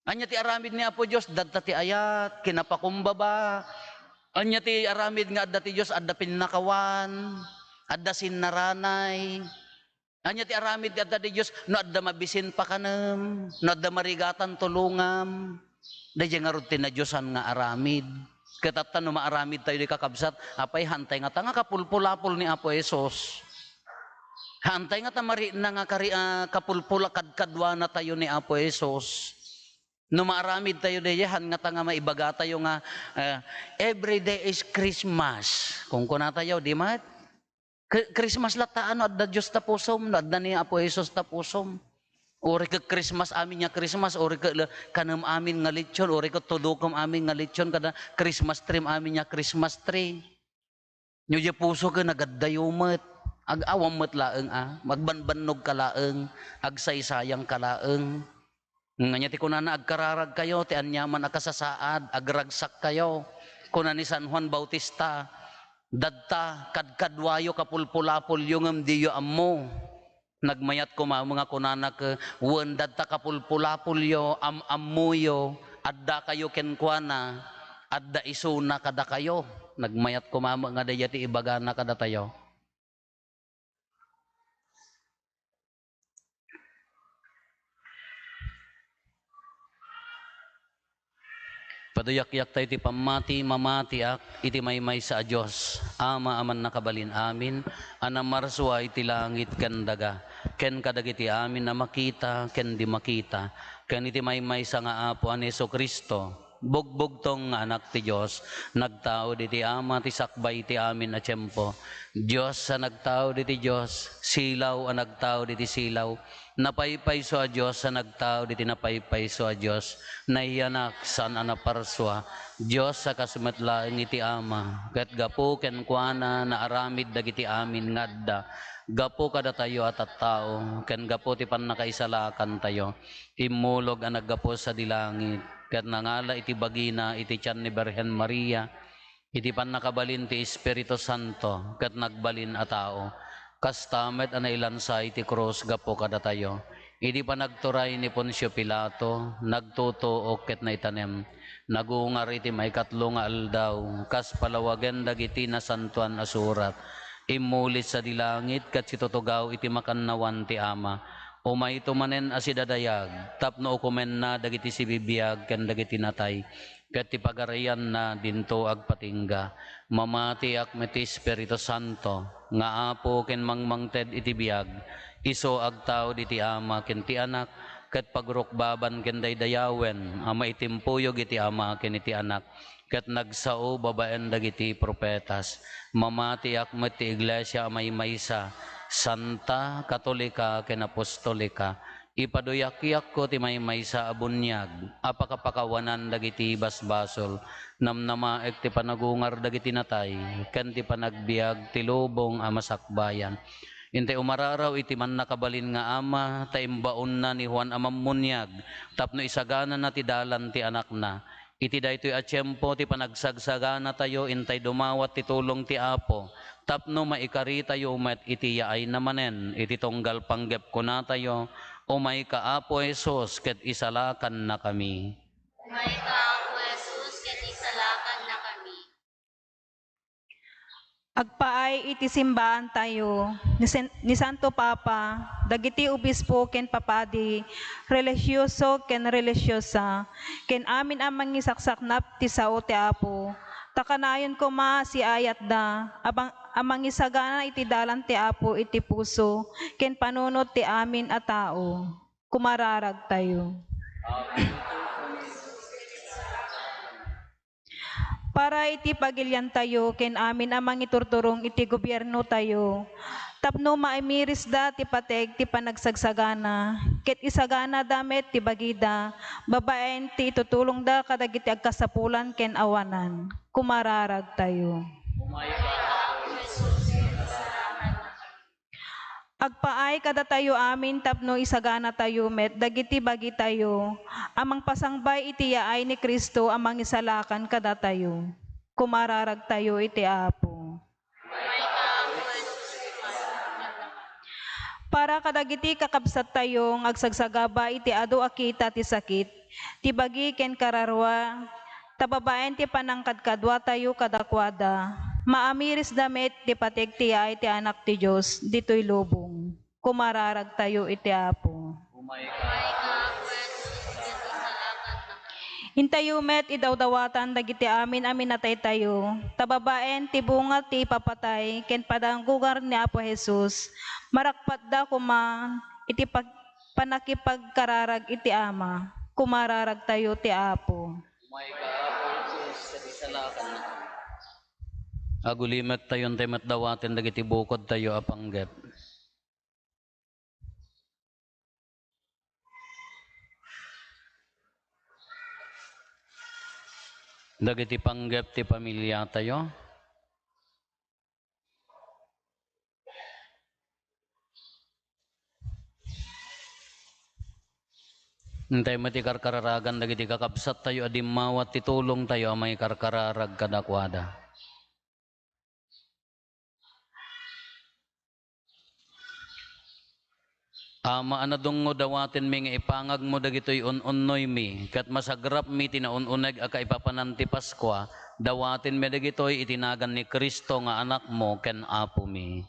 Ania ti aramid ni Apo Dios? Dadta ti ayat, kinapakumbaba. Ania ti aramid nga adda ti Dios? Adda pinnakawan, adda sinnaranay. Ania ti aramid ti adda ti Dios? No adda mabisin, pakanem. No adda marigatan, tulongam. Daydiay ngarud ti nadiosan nga aramid. Ket tatta no maaramid tayo di, kakabsat, apay, haantay ngata nga kapulpulapol ni Apo Jesus. Haantay ngata marina nga kari-, ah, kapulpula kadkaduanatayo ni Apo Jesus. No maaramid tayo daydiay, haan ngata nga maibagatayo nga, ah, "Every day is Christmas." Kunkunatayo, di met? Kri-, Christmas latta no adda Dios ta pusom, no adda ni Apo Jesus ta pusom. Uray ket Christmas amin nga Christmas, uray ket le-, kanem amin nga lechon, uray ket tudukem amin nga lechon, kada Christmas tree amin nga Christmas tree. No diay puso ket nagaddayo met, ag-awam met laeng a, magbanbannog ka laeng, agsaysayang ka laeng. Ngem ania ti kunana, agkararagkayo ti aniaman a kasasaad, agragsak kayo. Kuna ni San Juan Bautista, "Dadta, kadkaduayo, kapulpulapolyo, ngem diyo ammo." Nagmayat koma met nga kunana ket, "Wen, dadta, kapulpulapolyo, am-ammoyo, addakayo kenkuana, adda isuna kadakayo." Nagmayat koma met nga daydiay ti ibagana kadatayo. Paduyakyak tayo ti pammati, mamatiak iti maymaysa a Dios, Ama a mannakabalin amin, a namarsua iti langit ken daga, ken kadagiti amin a makita ken di makita, ken iti maymaysa nga Apo a ni Jesu-Cristo, bugbugtong nga Anak ti Dios, nagtaud iti Ama ti sakbay ti amin a tiempo. Dios a nagtaud iti Dios, silaw a nagtaud iti silaw, napaypayso a Dios a nagtaud iti napaypayso a Dios, nayanak, saan a naparsua, Dios a kas met laeng iti Ama, ket gapu kenkuana naaramid dagiti amin nga adda, gapu kadatayo a tattao, ken gapu ti pannakaisalakantayo. Immulog a naggapu sadi langit, ket nangala iti bagina iti tian ni Birhen Maria, iti pannakabalin ti Espiritu Santo, ket nagbalin a tao. Kasta met a nailansa iti krus gapu kadatayo. Idi panagturay ni Poncio Pilato, nagtutuok ket naitanem. Nagungar iti maikatlo nga aldaw, kas palawagen dagiti Nasantoan a Surat. Immuli sadi langit ket situtugaw iti makannawan ti Ama. Umayto manen a sidadayag, tapno ukomenna dagiti sibibiag ken dagiti natay, ket ti pagarianna dinto agpatingga. Mamatiak met ti Espiritu Santo, nga Apo ken mangmangted iti biag, isu agtaud iti Ama ken ti Anak, ket pagrukbaban ken daydayawen a maitimpuyog iti Ama ken iti Anak, ket nagsao babaen dagiti profetas. Mamatiak met ti iglesia a maymaysa, santa, katolika, ken apostolika. Ipaduyakyakko ti maymaysa a buniag a pakapakawanan dagiti basbasol. Namnamaek ti panagungar dagiti natay, ken ti panagbiag ti lubong a masakbayan. Intay umararaw iti mannakabalin nga Ama, ta imbaonna ni Juan a Mammuniag tapno isaganana ti dalan ti Anakna. Iti daytoy a tiempo ti panagsagsaganatayo, intay dumawat ti tulong ti Apo tapno maikaritayo met iti yaayna manen iti tunggal panggep. Kunatayo, "Umayka, Apo Jesus, ket isalakannakami." Umayka, Apo Jesus, ket isalakannakami. Agpaay iti simbaantayo ni Sen-, ni Santo Papa, dagiti obispo ken papadi, relihioso ken relihiosa, ken amin a mangisaksaknap ti sao ti Apo, ta kanayon koma a siayatda a bang-, a mangisagana iti dalan ti Apo iti puso ken panunot ti amin a tao. Kumararagtayo. Para iti pagiliantayo ken amin a mangiturturong iti gobiernotayo, tapno maimirisda ti pateg ti panagsagsagana, ket isaganada met ti bagida babaen ti itutulongda kadagiti agkasapulan ken awanan. Kumararagtayo. Agpaay kadatayo amin tapno isaganatayo met dagiti bagitayo a mangpasangbay iti yaay ni Cristo a mangisalakan kadatayo. Kumararagtayo iti Apo. Para kadagiti kakabsattayo nga agsagsagaba iti adu a kita ti sakit, ti bagi ken kararua, ta babaen ti panangkadkaduatayo kadakuada, maamirisda met ti pateg ti yaay ti Anak ti Dios ditoy lubong. Kumararagtayo iti Apo. Intayo met idawdawatan dagiti amin a minataytayo, ta babaen ti bunga ti ipapatay ken pananggugar ni Apo Jesus, marakpatda koma iti pag-, pannakipagkararag iti Ama. Kumararagtayo ti Apo. Agulimettayo, intay met dawaten dagiti bukodtayo a panggep. Dagiti panggep ti pamiliatayo. Intay met ti karkararagan dagiti kakabsattayo a dimmawat ti tulongtayo a mangikarkararag kadakuada. Ama a nadungngo, dawatenmi nga ipangagmo dagitoy un-unnoymi, ket masagrapmi ti naun-uneg a kaipapanan ti Paskua, dawatenmi dagitoy iti nagan ni Cristo nga Anakmo ken Apomi.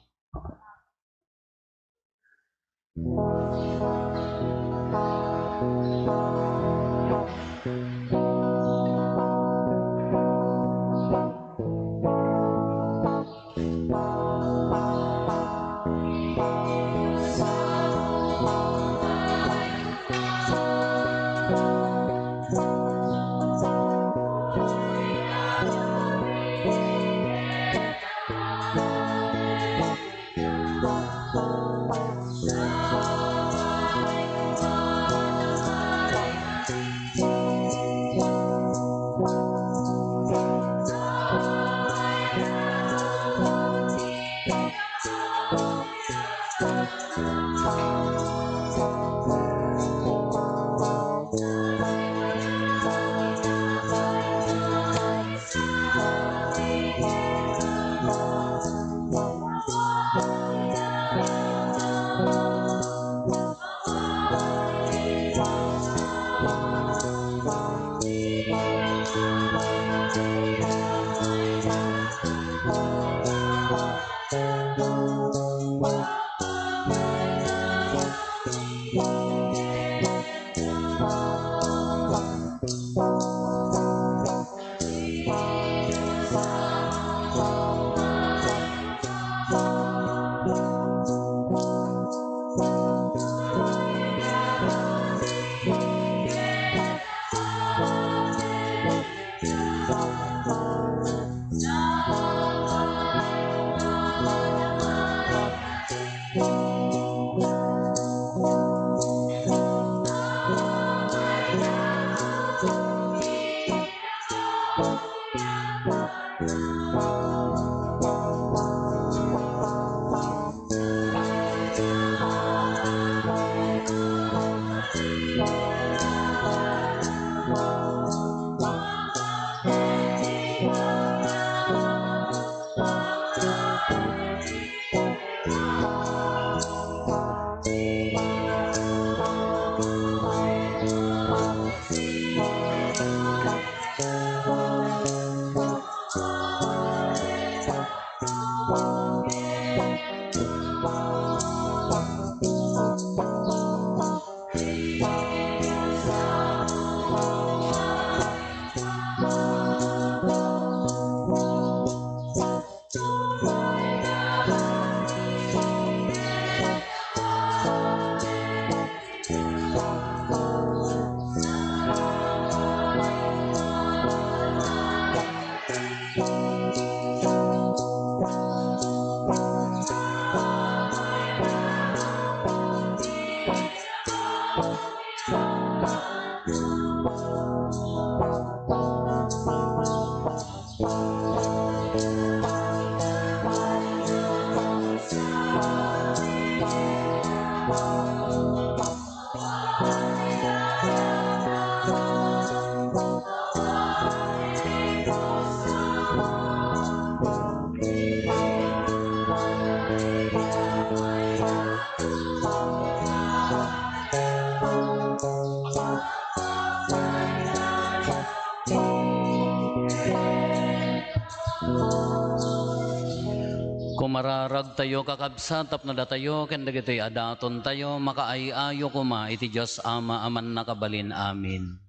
Kumararagtayo, kakabsat, tapno datayo ken dagitoy a datontayo makaay-ayo koma iti Dios Ama a Mannakabalin. Amen.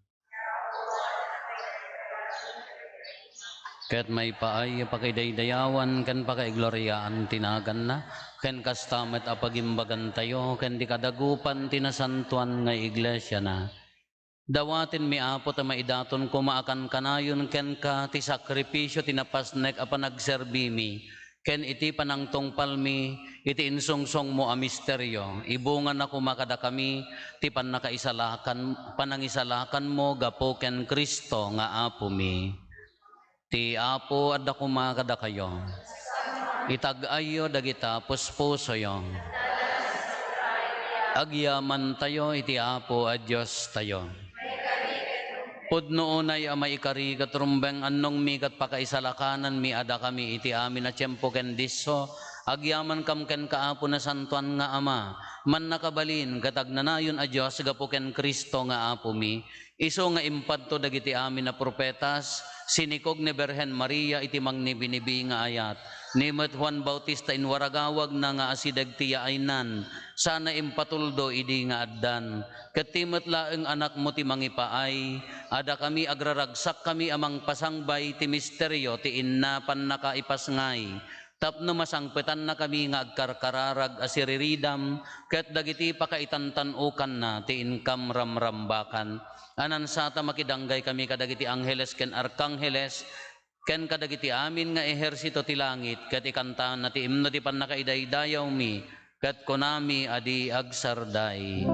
Ket maipaay a pakidaydayawan ken pakaigloriaan ti naganna, ken kasta met a pagimbagantayo ken ti kadagupan ti nasantoan nga iglesiana. Dawatenmi, Apo, ta maidaton koma a kankanayon kenka ti sakripisio ti napasnek a panagserbimi, ken iti panangtungpalmi iti insungsongmo a misterio, ibungana koma kadakami ti pannakaisalakan-, panangisalakanmo gapu ken Cristo nga Apomi. Ti Apo adda koma kadakayo. Itag-ayyo dagita puspusoyo. Agyamantayo iti Apo a Diostayo. Pudno unay a maikari ket rumbeng annongmi ket pakaisalakananmi a dakami iti amin a tiempo ken disso, agyamankam kenka, Apo, nasantoan nga Ama, mannakabalin ket agnanayon a Dios gapu ken Cristo nga Apomi. Isu nga impadto dagiti amin a profetas, sinikog ni Birhen Maria iti mangnibinibi nga ayat. Ni met Juan Bautista inwaragawagna nga asideg ti yaaynan, sana impatuldo idi nga addan. Ket ti met laeng anakmo ti mangipaay, a dakami agraragsakkami a mangpasangbay ti misterio ti inna pannakaipasngay, tapno masangpetannakami nga agkarkararag a siriridam ket dagiti pakaitantan-okanna ti inkam ramrambakan. A nansata makidanggay kami kadagiti angheles ken arkangheles, ken kadagiti amin nga ehersito ti langit, ket ikantaanna ti imno ti pannakaidaydayawmi, ket kunami a di agsarday.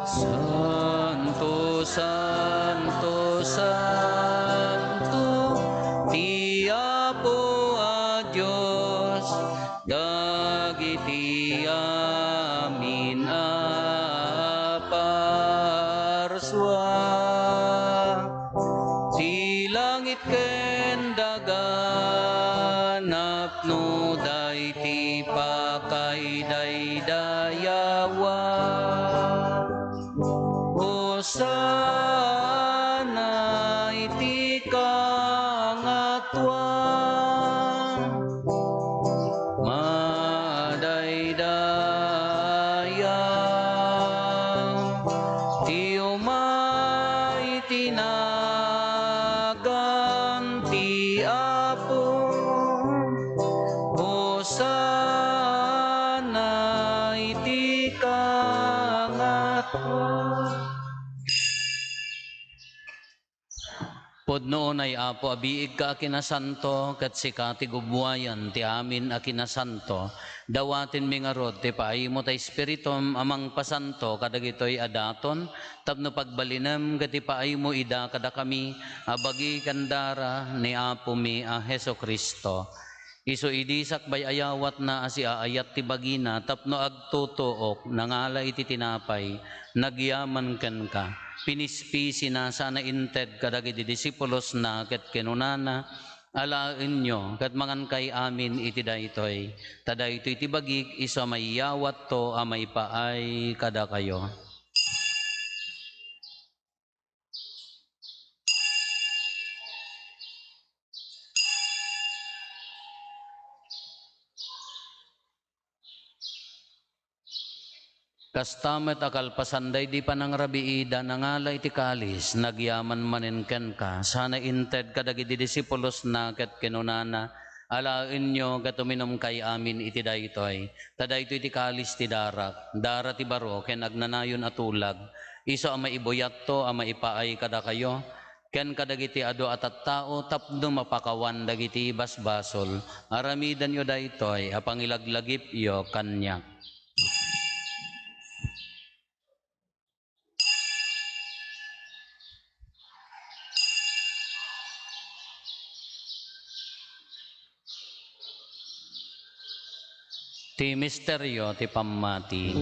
Santo, santo, santo, ti Apo a Dios, dagiti amin a parsua. Ti langit ken daga napnoda iti pakaidaydayawan. Hosanna iti kangatoan. Madaydayaw ti umay ti nagan ti Apo. Hosanna iti kangatoan. Pudno unay, Apo, a biigka a kinasanto, ket sika ti gubbuayan ti amin a kinasanto. Dawatenmi ngarud ti paaymo ta Espiritum a mangpasanto kadagitoy a daton, tapno pagbalinem ket ipaaymo ida kadakami a bagi ken dara ni Apomi a Jesu-Cristo. Isu idi sakbay a yawatna a siaayat ti bagina tapno agtutuok, nangala iti tinapay, nagyaman kenka, pinispisina sana inted kadagiti disipulosna ket kinunana, "Alaenyo ket mangankay amin iti daytoy, ta daytoy ti bagik isu a maiyawatto a maipaay kadakayo." Kasta met a kalpasan daydi panangrabiida, nangala iti kalis, nagyaman manen kenka, sana inted kadagiti disipulosna ket kinunana, "Alaenyo ket uminumkay amin iti daytoy, ta daytoy ti kalis ti darak, dara ti baro ken agnanayon a tulag, isu a maibuyatto a maipaay kadakayo, ken kadagiti adu a tattao tapno mapakawan dagiti basbasol. Aramidenyo daytoy a pangilaglagipyo kaniak. Ti misterio ti pammati.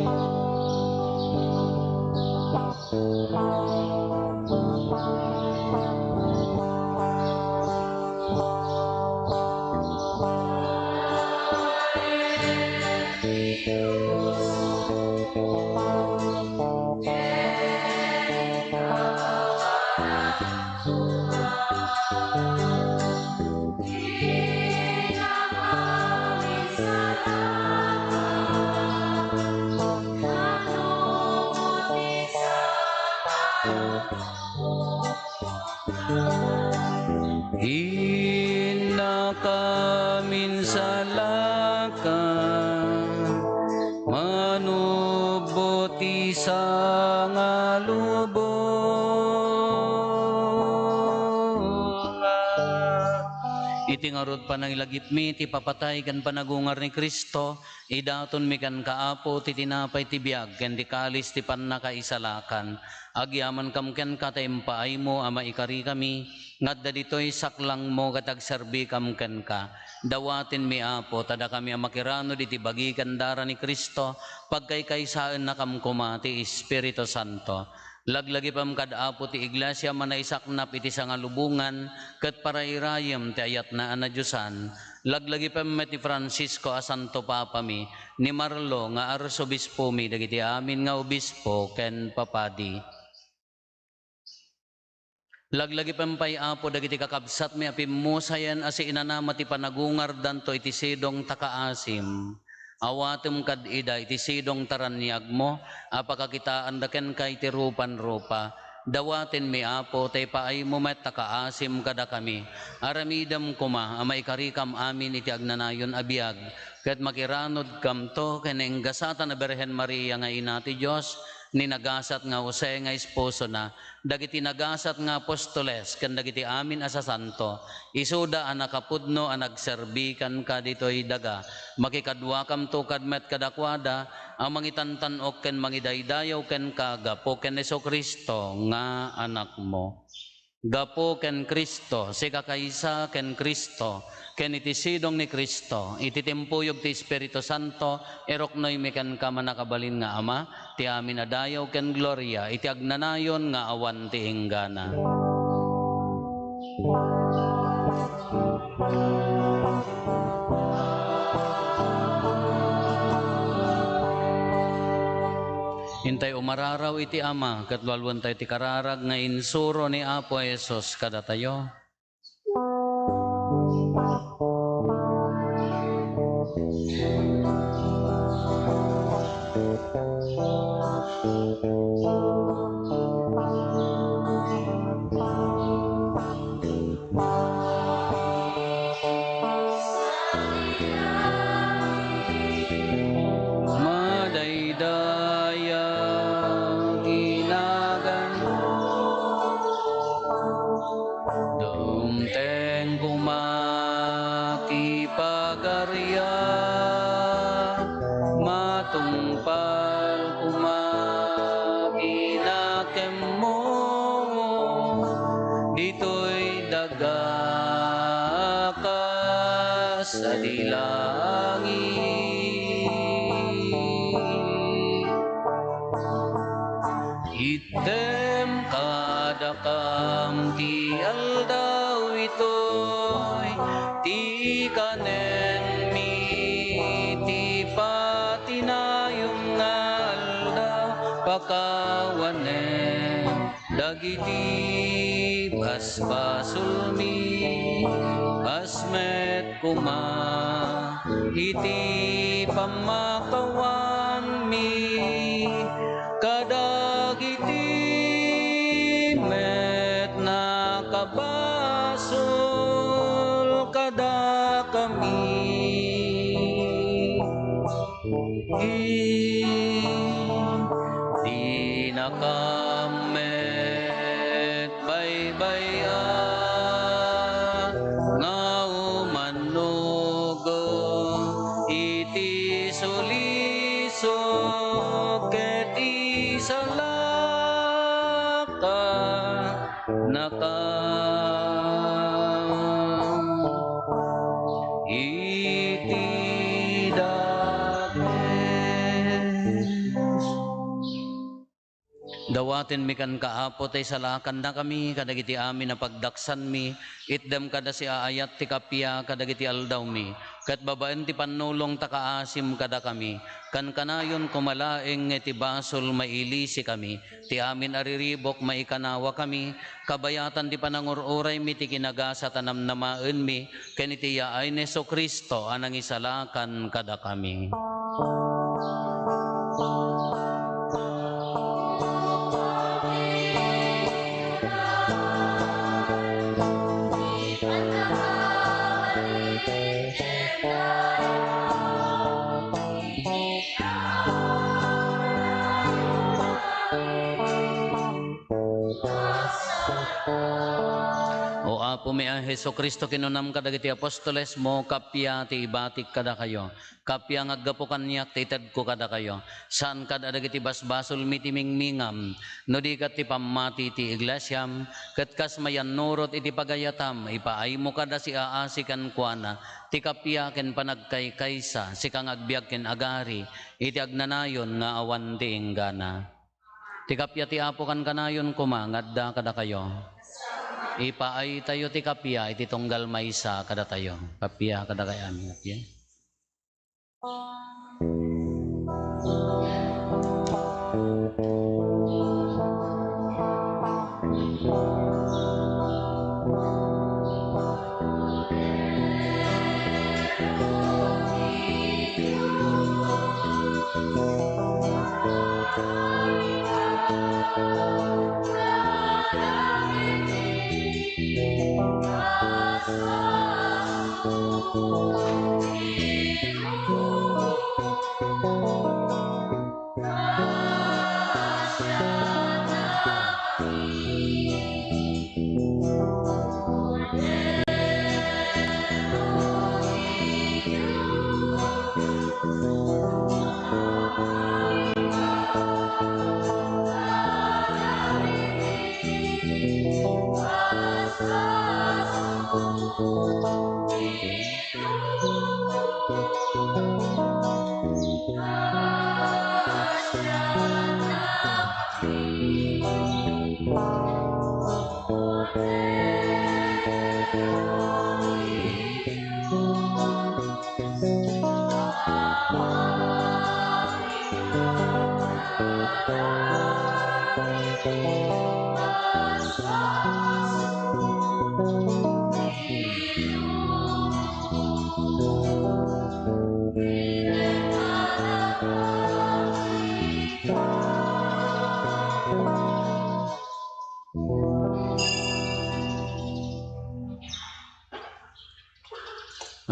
Innakam insalaka, manubot ti sangalubonga. Iti ngarud panangilagipmi ti papatay ken panagungar ni Cristo, idatonmi kenka, Apo, ti tinapay ti biag ken ti kalis ti pannakaisalakan. Agyamankam kenka ta impaaymo a maikarikami nga adda ditoy saklangmo ket agserbikam kenka. Dawatenmi, Apo, ta dakami a makiranud iti bagi ken dara ni Cristo, pagkaykaysaennakam koma ti Espiritu Santo. Laglagipem kad Apo ti Iglesia a manaisaknap iti sangalubongan ket parairayem ti ayatna a nadiosan. Laglagipem met ni Francisco a Santo Papami, ni Marlo nga Arsobispomi, dagiti amin nga obispo ken papadi. Laglagipem pay, Apo, dagiti kakabsatmi a pimmusayen a siinanama ti panagungardanto iti sidong ta kaasim. Awatem kad ida iti sidong ta raniagmo a pakakitaanda kenka iti rupan-rupa. Dawatenmi, Apo, ta ipaaymo met ta kaasim kadakami. Aramidem koma a maikarikam amin iti agnanayon a biag, ket makiranudkamto ken ni gasatan a Birhen Maria nga Ina ti Dios, ni nagasat nga Jose nga esposona, dagiti nagasat nga apostoles ken dagiti amin a sasanto, isuda a nakapudno a nagserbi kenka ditoy daga. Makikaduakamto kad met kadakuada a mangitantan-ok ken mangidaydayaw kenka gapu ken Jesu-Cristo nga Anakmo. Gapu ken Cristo, sikakaysa ken Cristo, ken iti sidong ni Cristo, iti timpuyog ti Espiritu Santo, iruknoymi kenka, mannakabalin nga Ama, ti amin a dayaw ken gloria iti agnanayon nga awan ti inggana. Intay umararaw iti Ama, ket lualuentayo ti kararag nga insuro ni Apo Jesus kadatayo. Madaydayag ti naganmo. Dumteng koma ti Pagarian, matungpal koma ti nakemmo, ditoy daga kas sadi langit. Itdem kadakam ti aldaw itoy, ti ikanenmi ti patinayon nga aldaw, pakawanem dagiti basbasolmi, kas met koma iti pammakawanmi kadagiti met nakabasol kadakami. Dinakam met baybay-an Lisok ket isalaka naka iti dakes. Dawatenmi kenka, Apo, ta isalakannakami kadagiti amin a pagdaksanmi. Itdem kada siaayat ti kappia kadagiti aldawmi, ket babaen ti pannulong ta kaasim kadakami. Kankanayon koma laeng nga iti basol mailisikami, ti amin a riribuk maikanawakami, kabayatan ti panangur-uraymi ti kinagasat a namnamaenmi, ken iti yaay ni Jesu-Cristo a nangisalakan kadakami. O Apomi a Jesu-Cristo, kinunam kadagiti apostolesmo, kappia ti ibatik kadakayo. Kappia nga aggapu kaniak ti itedko kadakayo. Saan kad a dagiti basbasolmi ti mingmingam, no di ket ti pammati ti iglesiam, ket kas mayannurot iti pagayatam, ipaaymo kada siaasi kenkuana ti kappia ken panagkaykaysa, sika nga agbiag ken agari iti agnanayon nga awan ti inggana. Ti kappia ti Apo kankanayon koma nga adda kadakayo. Ipaaytayo ti kappia iti tunggal maysa kadatayo. Kappia kadakayo amin, kappia.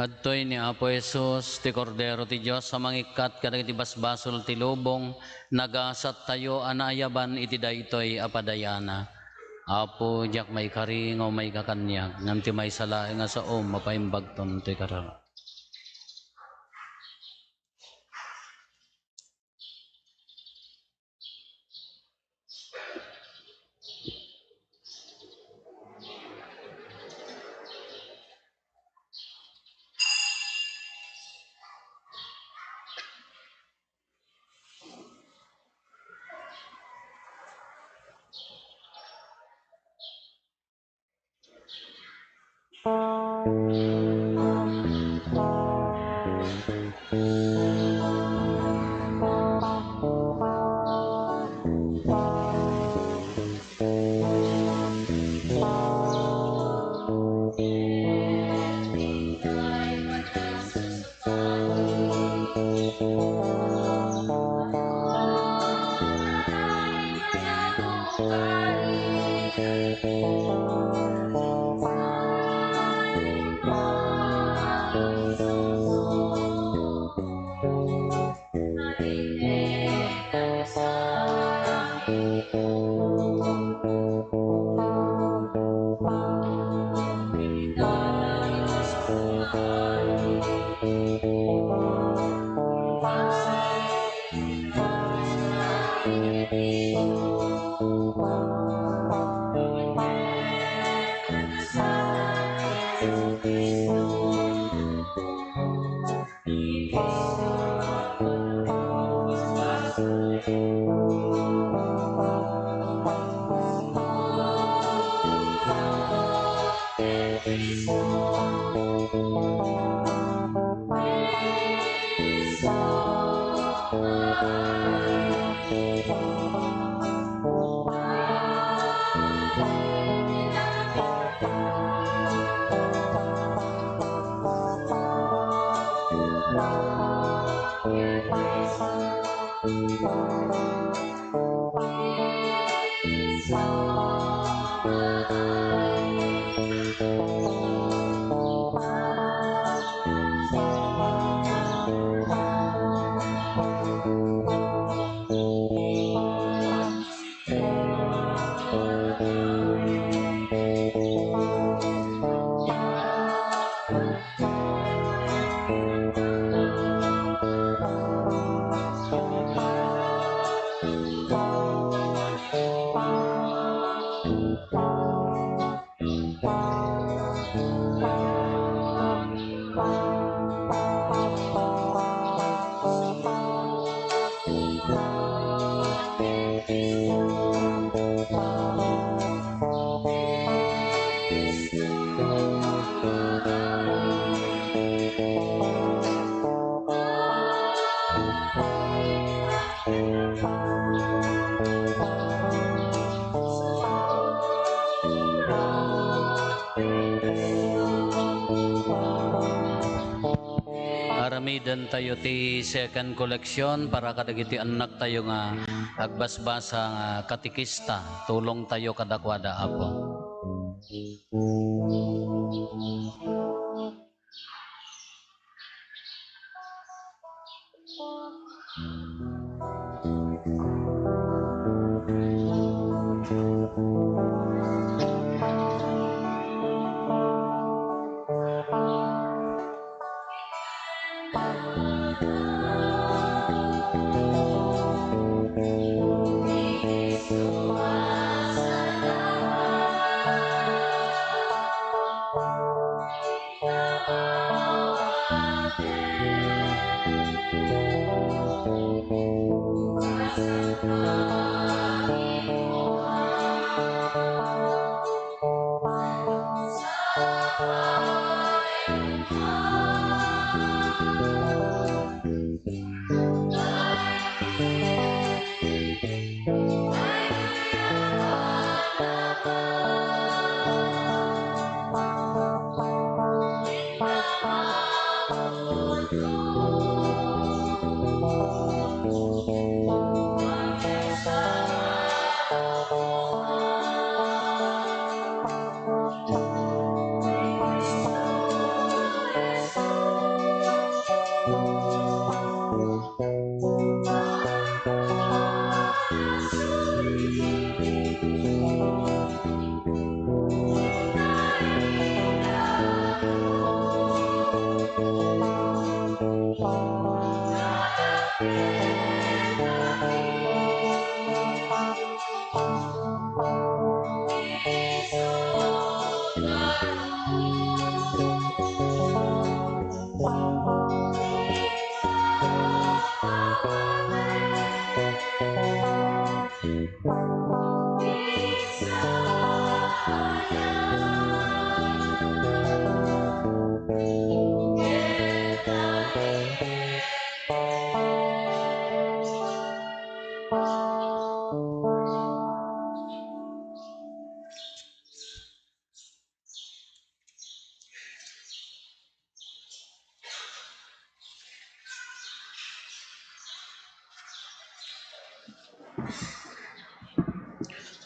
Adtoy ni Apo Jesus, ti Kordero ti Dios a mangikkat kadagiti basbasol ti lubong. Nagasattayo a naayaban iti daytoy a padayana. Apo, diak maikari nga umayka kaniak, ngem ti maysa laeng a saom, mapaimbagton toy kararag. Aramidentayo ti second collection para kadagiti annaktayo nga agbasbasa nga katekista. Tulongtayo kadakuada, Apo.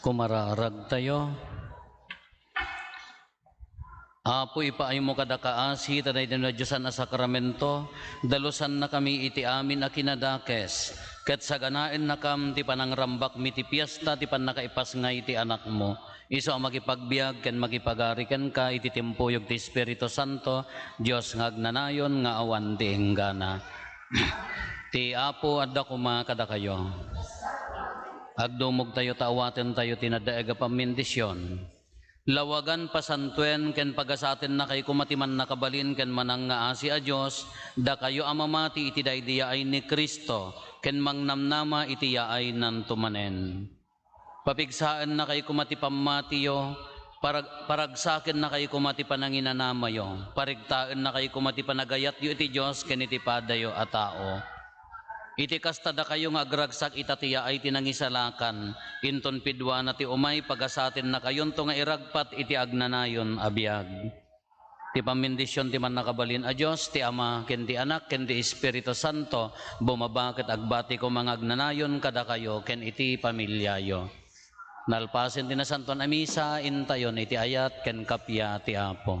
Kumararagtayo. Apo, ipaaymo kada kaasi ta daydi nadiosan a sakramento, dalusannakami iti amin a kinadakes, ket saganaennakam ti panangrambakmi ti fiesta ti pannakaipasngay ti Anakmo. Isu a makipagbiag ken makipagari kenka iti timpuyog ti Espiritu Santo, Dios nga agnanayon nga awan ti inggana. Ti Apo adda koma kadakayo. Agdumogtayo ta awatentayo ti nadaeg a pammendision. Lawagan, pasantoen, ken pagasatennakay koma ti mannakabalin ken manangngaasi a Dios, dakayo a mamati iti daydi yaay ni Cristo, ken mangnamnama iti yaaynan to manen. Papigsaennakay koma ti pammatiyo, parag-, paragsakennakay koma ti pananginanamayo, paregtaennakay koma ti panagayatyo iti Dios ken iti padayo a tao. Iti kasta, dakayo nga agragsak ita ti yaay ti nangisalakan, inton piduana ti umay, pagasatennakayonto nga iragpat iti agnanayon a biag. Ti pammendision ti Mannakabalin a Dios, ti Ama, ken ti Anak, ken ti Espiritu Santo, bumaba ket agbati koma nga agnanayon kadakayo ken iti familiayo. Nalpasen ti Nasantoan a Misa, intayon iti ayat ken kappia ti Apo.